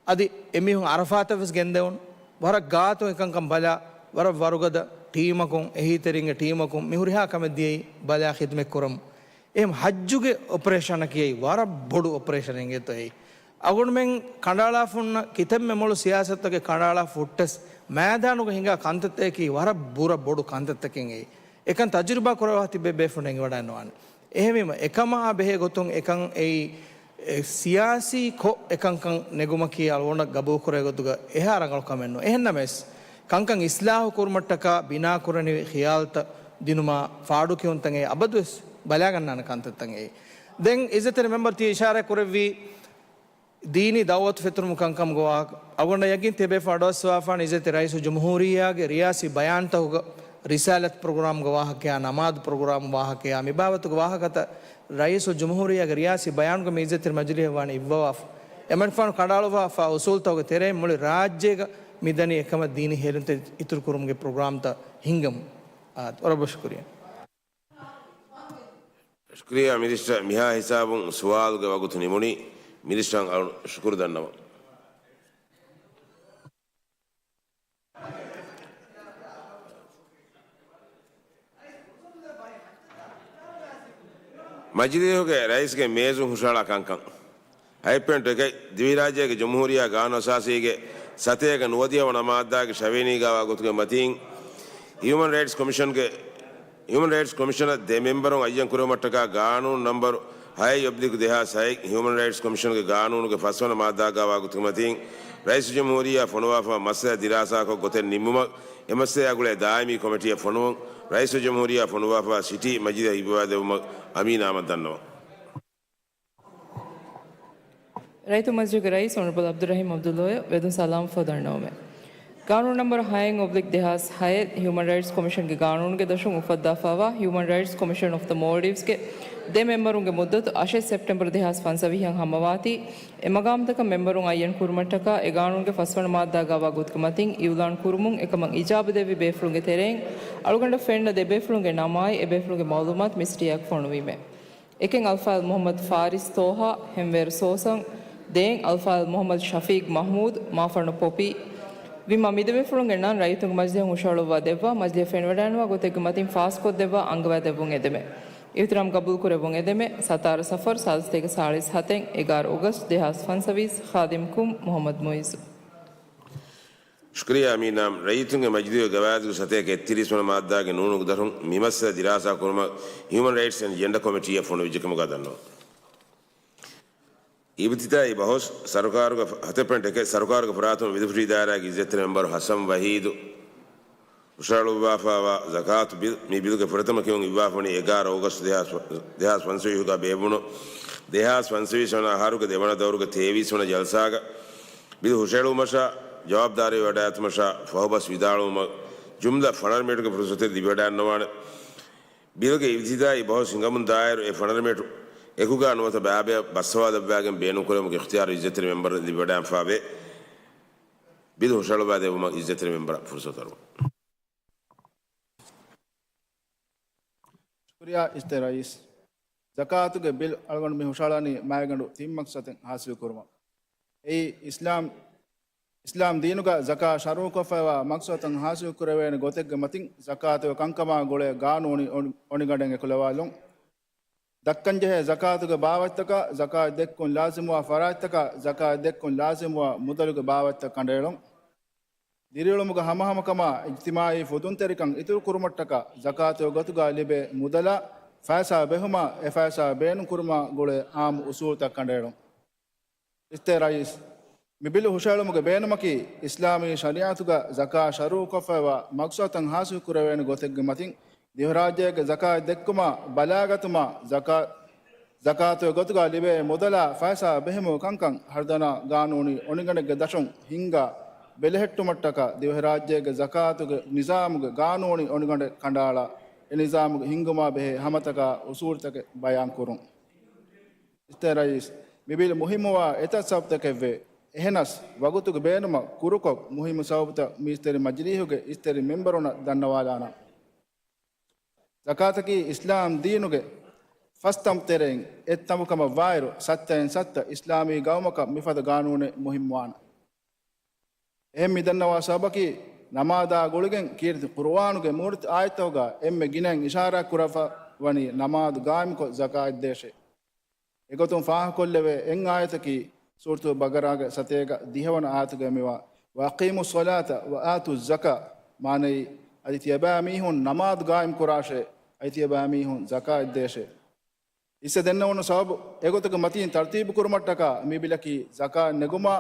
އަދި އެމީހުން ޢަރަފާތަށް ވެސް ގެންދެވުނު. ވަރަށް ގާތުން އެކަންކަން ބަލާ، ވަރަށް ވަރުގަދަ ޓީމަކުން، އެހީތެރިންގެ ޓީމަކުން މި ހުރިހާ ކަމެއް ދިޔައީ ބަލާ ޚިދުމަތް ކުރަމުން. އެހެން ޙައްޖުގެ އޮޕަރޭޝަނަކީ އެއީ ވަރަށް ބޮޑު އޮޕަރޭޝަނެއް އިނގޭތޯ އެއީ. އަޅުގަނޑުމެން ކަނޑައަޅާފަ ހުންނަ ކިތަންމެ މޮޅު ސިޔާސަތުތަކެއް ކަނޑައަޅާފަ ހުއްޓަސް، މައިދާނުގަ ހިނގާ ކަންތައްތަކަކީ ވަރަށް ބުރަ ބޮޑު ކަންތައްތަކެއް އެއީ. އެކަން ތަޖުރިބާ ކުރައްވާ ތިބޭ ބޭފުޅުން އެނގިވަޑައިނުވާނެ. އެހެންވީމަ، އެކަމާ ބެހޭ ގޮތުން އެކަން އެއީ، އެ، ސިޔާސީ ކޮށް އެކަންކަން ނެގުމަކީ އަޅުގަނޑަށް ގަބޫލުކުރޭ ގޮތުގަ އެހާ ރަނގަޅު ކަމެއް ނޫން. އެހެންނަމަވެސް، ކަންކަން އިސްލާހު ކުރުމަށްޓަކާ ބިނާކުރަނިވި ޚިޔާލުތައް ދިނުމާ ފާޑުކިޔުންތައް އެއީ އަބަދުވެސް ބަލާގަންނާނެ ކަންތައްތައް އެއީ. ދެން އިއްޒަތްތެރި މެމްބަރު ތި އިޝާރާތް ކުރެއްވީ، ދީނީ ދަޢުވަތު ފެތުރުމުގެ ކަންކަމުގެ ވާހަކަ. އަޅުގަނޑަށް ޔަގީން ތިބޭފުޅުން އަޑުއައްސަވާފާނެ އިއްޒަތްތެރި ރައީސުލްޖުމްހޫރިއްޔާގެ ރިޔާސީ ބަޔާންތަކުގަ، ރިސާލަތު ޕްރޮގްރާމްގެ ވާހަކަޔާ، ނަމާދު ޕްރޮގްރާމް ވާހަކަޔާ، މި ބާވަތުގެ ވާހަކަތައް ރައީސުލްޖުމްހޫރިއްޔާގެ ރިޔާސީ ބަޔާނުގަ މި އިއްޒަތްތެރި މަޖިލީހަށް ވާނެ އިއްވަވާފަ. އެމަނިކުފާނު ކަނޑައަޅުއްވާފާ އުސޫލުތަކުގެ ތެރެއިން މުޅި ރާއްޖޭގަ މިދަނީ އެކަމަށް ދީނީ ހޭލުންތައް އިތުރުކުރުމުގެ ޕްރޮގްރާމްތައް ހިންގަމުން. އާ، ވަރަށް ބޮޑަށް ޝުކުރިއްޔާ. ޝުކުރިއްޔާ މިނިސްޓަރ، މިހާ ހިސާބުން ސުވާލުގެ ވަގުތު ނިމުނީ. މިނިސްޓަރަށް އަޅު ޝުކުރު ދަންނަވަން. މަޖިލީހުގެ ރައީސްގެ މޭޒުން ހުށަހަޅާ ކަންކަން. ހަތް ޕޮއިންޓް އެކެއް، ދިވެހިރާއްޖޭގެ ޖުމްހޫރިއްޔާ ގާނޫނު އަސާސީގެ ސަތޭކަ ނުވަދިހަ ވަނަ މާއްދާގެ ށަވިޔަނީގާވާ ގޮތުގެ މަތީން، ހިއުމަން ރައިޓްސް ކޮމިޝަންގެ، ހިއުމަން ރައިޓްސް ކޮމިޝަނަށް ދެ މެމްބަރުން އައްޔަން ކުރެވުމަށްޓަކާ ގާނޫނު ނަންބަރު ހައެއް އޮބްލިކް ދެހާސް ހައެއް، ހިއުމަން ރައިޓްސް ކޮމިޝަންގެ ގާނޫނުގެ ފަސްވަނަ މާއްދާގާވާ ގޮތުގެ މަތީން، ރައީސުލްޖުމްހޫރިއްޔާ ފޮނުވާފަ މައްސަލަ ދިރާސާކޮށް ގޮތެއް ނިންމުމަށް، އެ މައްސަލައާ ގުޅޭ ދާއިމީ ކޮމިޓީއެއް ފޮނުވުން، ރައީސުލްޖުމްހޫރިއްޔާ ފޮނުވާފަ ސިޓީ މަޖިލީހަށް އިއްވާދެއްވުމަށް އަމީނާ އަމަށް ދަންނަވަން. ރައްޔިތުންގެ މަޖިލީހުގެ ރައީސް އޮނަރަބަލް ޢަބްދުއްރަހީމް ޢަބްދުއްލާއަށް ވެދުން ސަލާމް ފޯ ދަންނަވަމެވެ. ގާނޫނު ނަންބަރު ހައެއް އޮބްލިކް ދެހާސް ހައެއް، ހިއުމަން ރައިޓްސް ކޮމިޝަންގެ ގާނޫނުގެ ދަށުން އުފައްދާފައިވާ ހިއުމަން ރައިޓްސް ކޮމިޝަން އޮފް ދަ މޯލްޑިވްސްގެ ދެ މެމްބަރުންގެ މުއްދަތު އަށެއް ސެޕްޓެމްބަރު ދެހާސް ފަންސަވީހަށް ހަމަވާތީ، އެ މަގާމްތަކަށް މެމްބަރުން އައްޔަން ކުރުމަށްޓަކާ އެ ގާނޫނުގެ ފަސްވަނަ މާއްދާގާވާ ގޮތުގެ މަތިން އިއުލާން ކުރުމުން އެކަމަށް އިޖާބަ ދެއްވި ބޭފުޅުންގެ ތެރެއިން އަޅުގަނޑަށް ފެންނަ ދެ ބޭފުޅުންގެ ނަމާއި އެ ބޭފުޅުންގެ މައުލޫމާތު މި ސިޓީއާއެކު ފޮނުވީމެވެ. އެކެއް އަލްފާޟިލް މުޙައްމަދު ފާރިސް ޠޯހާ، ހެންވޭރު ސޯސަން، ދޭއް އަލްފާޟިލް މުޙައްމަދު ޝަފީޤް މަޙްމޫދު، މާފަންނު ޕޮޕީ. ވީމާ މި ދެ ބޭފުޅުންގެ ނަން ރައްޔިތުންގެ މަޖިލީހަށް ހުށަހަޅުއްވާ ދެއްވާ، މަޖިލީހަށް ފެނިވަޑައިނުވާ ގޮތެއްގެ މަތިން ފާސްކޮށްދެއްވާ އަންގަވާދެއްވުން އެދެމެ. އިޙްތިރާމް ގަބޫލުކުރެއްވުން އެދެމެ. ސަތާރަ ސަފަރު ސާދަ ސަތޭކަ ސާޅީސް ހަތެއް، އެގާރަ އޮގަސްޓް ދެހާސް ފަންސަވީސް، ޚާދިމް ކުން، މުޙައްމަދު މުޢިއްޒު. ޝުކުރިއްޔާ އަމީނާ. ރައްޔިތުންގެ މަޖިލީހުގެ ގަވާއިދުގެ ސަތޭކަ އެއްތިރީސް ވަނަ މާއްދާގެ ނޫނުގެ ދަށުން މި މައްސަލަ ދިރާސާ ކުރުމަށް ހިއުމަން ރައިޓްސް އެންޑް ޖެންޑަ ކޮމިޓީއަށް ފޮނުވިއްޖެ ކަމުގަ ދަންނަވަން. އިބްތިދާއީ ބަހުސް ސަރުކާރުގެ ފަ-، ހަތެއް ޕޮއިންޓް އެކެއް، ސަރުކާރުގެ ފަރާތުން ވިލުފުށި އިދާރާގެ އިއްޒަތްތެރި މެމްބަރު ޙަސަން ވަޙީދު ހުށަހަޅުއްވާފައިވާ ޒަކާތު ބިލް، މި ބިލުގެ ފުރަތަމަ ކިޔުން އިއްވާފަ ވަނީ އެގާރަ އޯގަސްޓް ދެހާސް، ދެހާސް ފަންސަވީހުގަ ބޭއްވުނު ދެހާސް ފަންސަވީސް ވަނަ އަހަރުގެ ދެވަނަ ދައުރުގެ ތޭވީސް ވަނަ ޖަލްސާގަ ބިލު ހުށަހެޅުވުމަށާ، ޖަވާބުދާރީ ވަޑައިގަތުމަށާ ފަހުބަސް ވިދާޅުވުމަށް ޖުމްލަ ފަނަރަ މިނިޓްގެ ފުރުސަތެއް ލިބިވަޑައިގަންނަވާނެ. ބިލުގެ އިބްތިދާއީ ބަހުސް ހިނގަމުން ދާއިރު އެ ފަނަރަ މިނިޓު އެކުގާ ނުވަތަ ބައިބަޔަށް ބައްސަވާލައްވާގެން ބޭނުންކުރެވުމުގެ އިޚްތިޔާރު އިއްޒަތްތެރި މެމްބަރުން ލިބިވަޑައިގެންފަވޭ. ބިލު ހުށަހަޅުއްވާ ދެއްވުމަށް އިއްޒަތްތެރި މެމްބަރަށް ފުރުސަތު އަރުވަން. ޝުކުރިއްޔާ އިއްޒަތްތެރި ރައީސް. ޒަކާތުގެ ބިލް އަޅުގަނޑު މި ހުށަހަޅަނީ މައިގަނޑު ތިން މަޤްޞަދެއް ޙާޞިލުކުރުމަށް. އެއީ، އިސްލާމް، އިސްލާމް ދީނުގަ ޒަކާތް ޝަރުޢުކޮށްފައިވާ މަޤްޞަދުތައް ޙާޞިލުކުރެވޭނެ ގޮތެއްގެ މަތިން ޒަކާތުގެ ކަންކަމާ ގުޅޭ ގާނޫނީ އޮނި، އޮނިގަނޑެއް އެކުލަވާލުން. ދައްކަންޖެހޭ ޒަކާތުގެ ބާވަތްތަކާ، ޒަކާތް ދެއްކުން ލާޒިމުވާ ފަރާތްތަކާ، ޒަކާތް ދެއްކުން ލާޒިމުވާ މުދަލުގެ ބާވަތްތައް ކަނޑައެޅުން. ދިރިއުޅުމުގެ ހަމަހަމަކަމާ އިޖްތިމާޢީ ފުދުންތެރިކަން އިތުރުކުރުމަށްޓަކާ، ޒަކާތުގެ ގޮތުގަ ލިބޭ މުދަލާ ފައިސާ ބެހުމާ، އެ ފައިސާ ބޭނުންކުރުމާ ގުޅޭ ޢާއްމު އުޞޫލުތައް ކަނޑައެޅުން. އިސްތޭ ރައީސް، މި ބިލު ހުށަހެޅުމުގެ ބޭނުމަކީ، އިސްލާމީ ޝަރީޢަތުގަ ޒަކާތް ޝަރުޢުކޮށްފައިވާ މަޤްޞަދުތައް ޙާޞިލުކުރެވޭނެ ގޮތެއްގެ މަތިން، ދިވެހިރާއްޖޭގެ ޒަކާތް ދެއްކުމާ، ބަލާގަތުމާ، ޒަކާ، ޒަކާތުގެ ގޮތުގަ ލިބޭ މުދަލާ ފައިސާ ބެހެމު ކަންކަން ހަރުދަނާ ގާނޫނީ އޮނިގަނޑެއްގެ ދަށުން ހިންގާ ބެލެހެއްޓުމަށްޓަކާ، ދިވެހިރާއްޖޭގެ ޒަކާތުގެ ނިޒާމުގެ ގާނޫނީ އޮނިގަނޑެއް ކަނޑައަޅާ، އެ ނިޒާމުގެ ހިންގުމާ ބެހޭ ހަމަތަކާ އުޞޫލުތަކެއް ބަޔާންކުރުން. އިސްތޭ ރައީސް، މި ބިލް މުހިއްމުވާ އެތައް ސަބަބުތަކެއްވޭ. އެހެނަސް، ވަގުތުގެ ބޭނުމަށް ކުރުކޮށް، މުހިއްމު ސަބަބުތައް މި އިސްތެރި މަޖިލީހުގެ އިސްތެރި މެންބަރުންނަށް ދަންނަވާލާނަން. ޒަކާތަކީ އިސްލާމް ދީނުގެ ފަސް ތަން ތެރެއިން އެއް ތަނބު ކަމަށް ވާއިރު، ސައްތައިން ސައްތަ އިސްލާމީ ގައުމަކަށް މިފަދަ ގާނޫނެއް މުހިއްމުވާނެ. އެހެން މި ދަންނަވާ ސަބަބަކީ، ނަމާދާ ގުޅިގެން ކީރިތި ޤުރުއާނުގެ މޫރިތި އާޔަތްތަކުގަ އެންމެ ގިނައިން އިޝާރާތް ކުރައްވަނީ ނަމާދު ގާއިމްކޮށް ޒަކާތް ދޭށޭ. އެގޮތުން ފާހަގަކޮށްލެވޭ އެއް އާޔަތަކީ ސޫރަތުލް ބަޤަރާގެ ސަތޭކަ ދިހަވަނަ އާޔަތުގައި މިވާ، "وَأَقِيمُوا الصَّلَاةَ وَآتُوا الزَّكَاةَ" މާނައީ، އަދި ތިޔަބައިމީހުން ނަމާދު ގާއިމްކުރާށޭ، އަދި ތިޔަބައިމީހުން ޒަކާތް ދޭށޭ. އިސް ދެންނެވުނު ސަބަބު އެގޮތުގެ މަތީން ތަރުތީބު ކުރުމަށްޓަކާ މި ބިލަކީ ޒަކާތް ނެގުމާ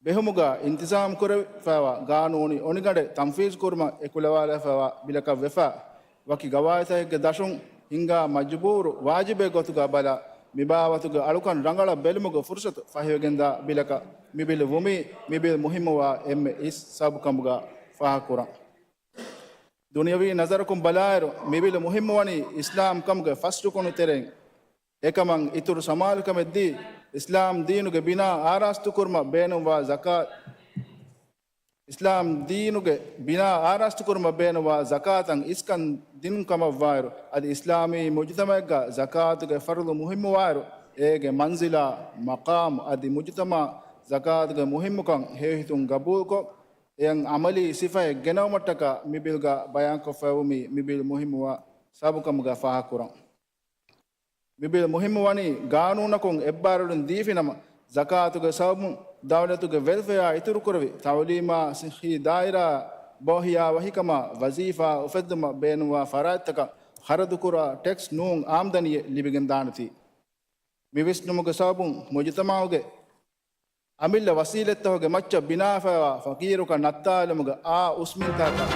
ބެހުމުގަ އިންތިޒާމް ކުރެވިފައިވާ ގާނޫނީ އޮނިގަނޑެއް ތަންފީޒު ކުރުމަށް އެކުލަވާލައިފައިވާ ބިލަކަށް ވެފަ، ވަކި ގަވާއިދުތަކެއްގެ ދަށުން ހިންގާ މަޖުބޫރު ވާޖިބެއް ގޮތުގަ ބަލާ، މިބާވަތުގެ އަޅުކަން ރަނގަޅަށް ބެލުމުގެ ފުރުސަތު ފަހިވެގެންދާ ބިލަކަށް މި ބިލު ވުމީ، މި ބިލް މުހިއްމުވާ އެންމެ އިސް ސަބަބުކަމުގަ ފާހަގަކުރަން. ދުނިޔަވީ ނަޒަރަކުން ބަލާއިރު، މި ބިލު މުހިއްމުވަނީ އިސްލާމް ކަމުގެ ފަސް ރުކުނު ތެރެއިން އެކަމަށް އިތުރު ސަމާލުކަމެއްދީ، އިސްލާމް ދީނުގެ ބިނާ އާރާސްތުކުރުމަށް ބޭނުންވާ ޒަކާ، އިސްލާމް ދީނުގެ ބިނާ އާރާސްތުކުރުމަށް ބޭނުންވާ ޒަކާތަށް އިސްކަން ދިނުން ކަމަށްވާއިރު، އަދި އިސްލާމީ މުޖުތަމަޢެއްގަ ޒަކާތުގެ ފަރުޟު މުހިއްމުވާއިރު، އޭގެ މަންޒިލާ، މަޤާމު އަދި މުޖުތަމަޢަށް ޒަކާތުގެ މުހިއްމުކަން ހެޔޮހިތުން ގަބޫލުކޮށް، އެއަށް ޢަމަލީ ސިފައެއް ގެނައުމަށްޓަކާ މި ބިލްގަ ބަޔާންކޮށްފައިވުމީ، މި ބިލް މުހިއްމުވާ ސަބަބުކަމުގަ ފާހަގަކުރަން. މި ބިލް މުހިއްމުވަނީ ގާނޫނަކުން އެއްބާރުލުން ދީފިނަމަ، ޒަކާތުގެ ސަބަބުން ދައުލަތުގެ ވެލްފެއާ އިތުރުކުރެވި، ތަޢުލީމާ ޞިއްޙީ ދާއިރާއާ ބޯހިޔާވަހިކަމާ ވަޒީފާ އުފެއްދުމަށް ބޭނުންވާ ފަރާތްތަކަށް ޚަރަދުކުރާ ޓެކްސް ނޫން އާމްދަނީއެއް ލިބިގެންދާނެތީ. މި ވިސްނުމުގެ ސަބަބުން މުޖުތަމަޢުގެ އަމިއްލަ ވަސީލަތްތަކުގެ މައްޗަށް ބިނާވެފައިވާ ފަޤީރުކަން ނައްތާލުމުގެ އާ އުސްމިންތާކަށް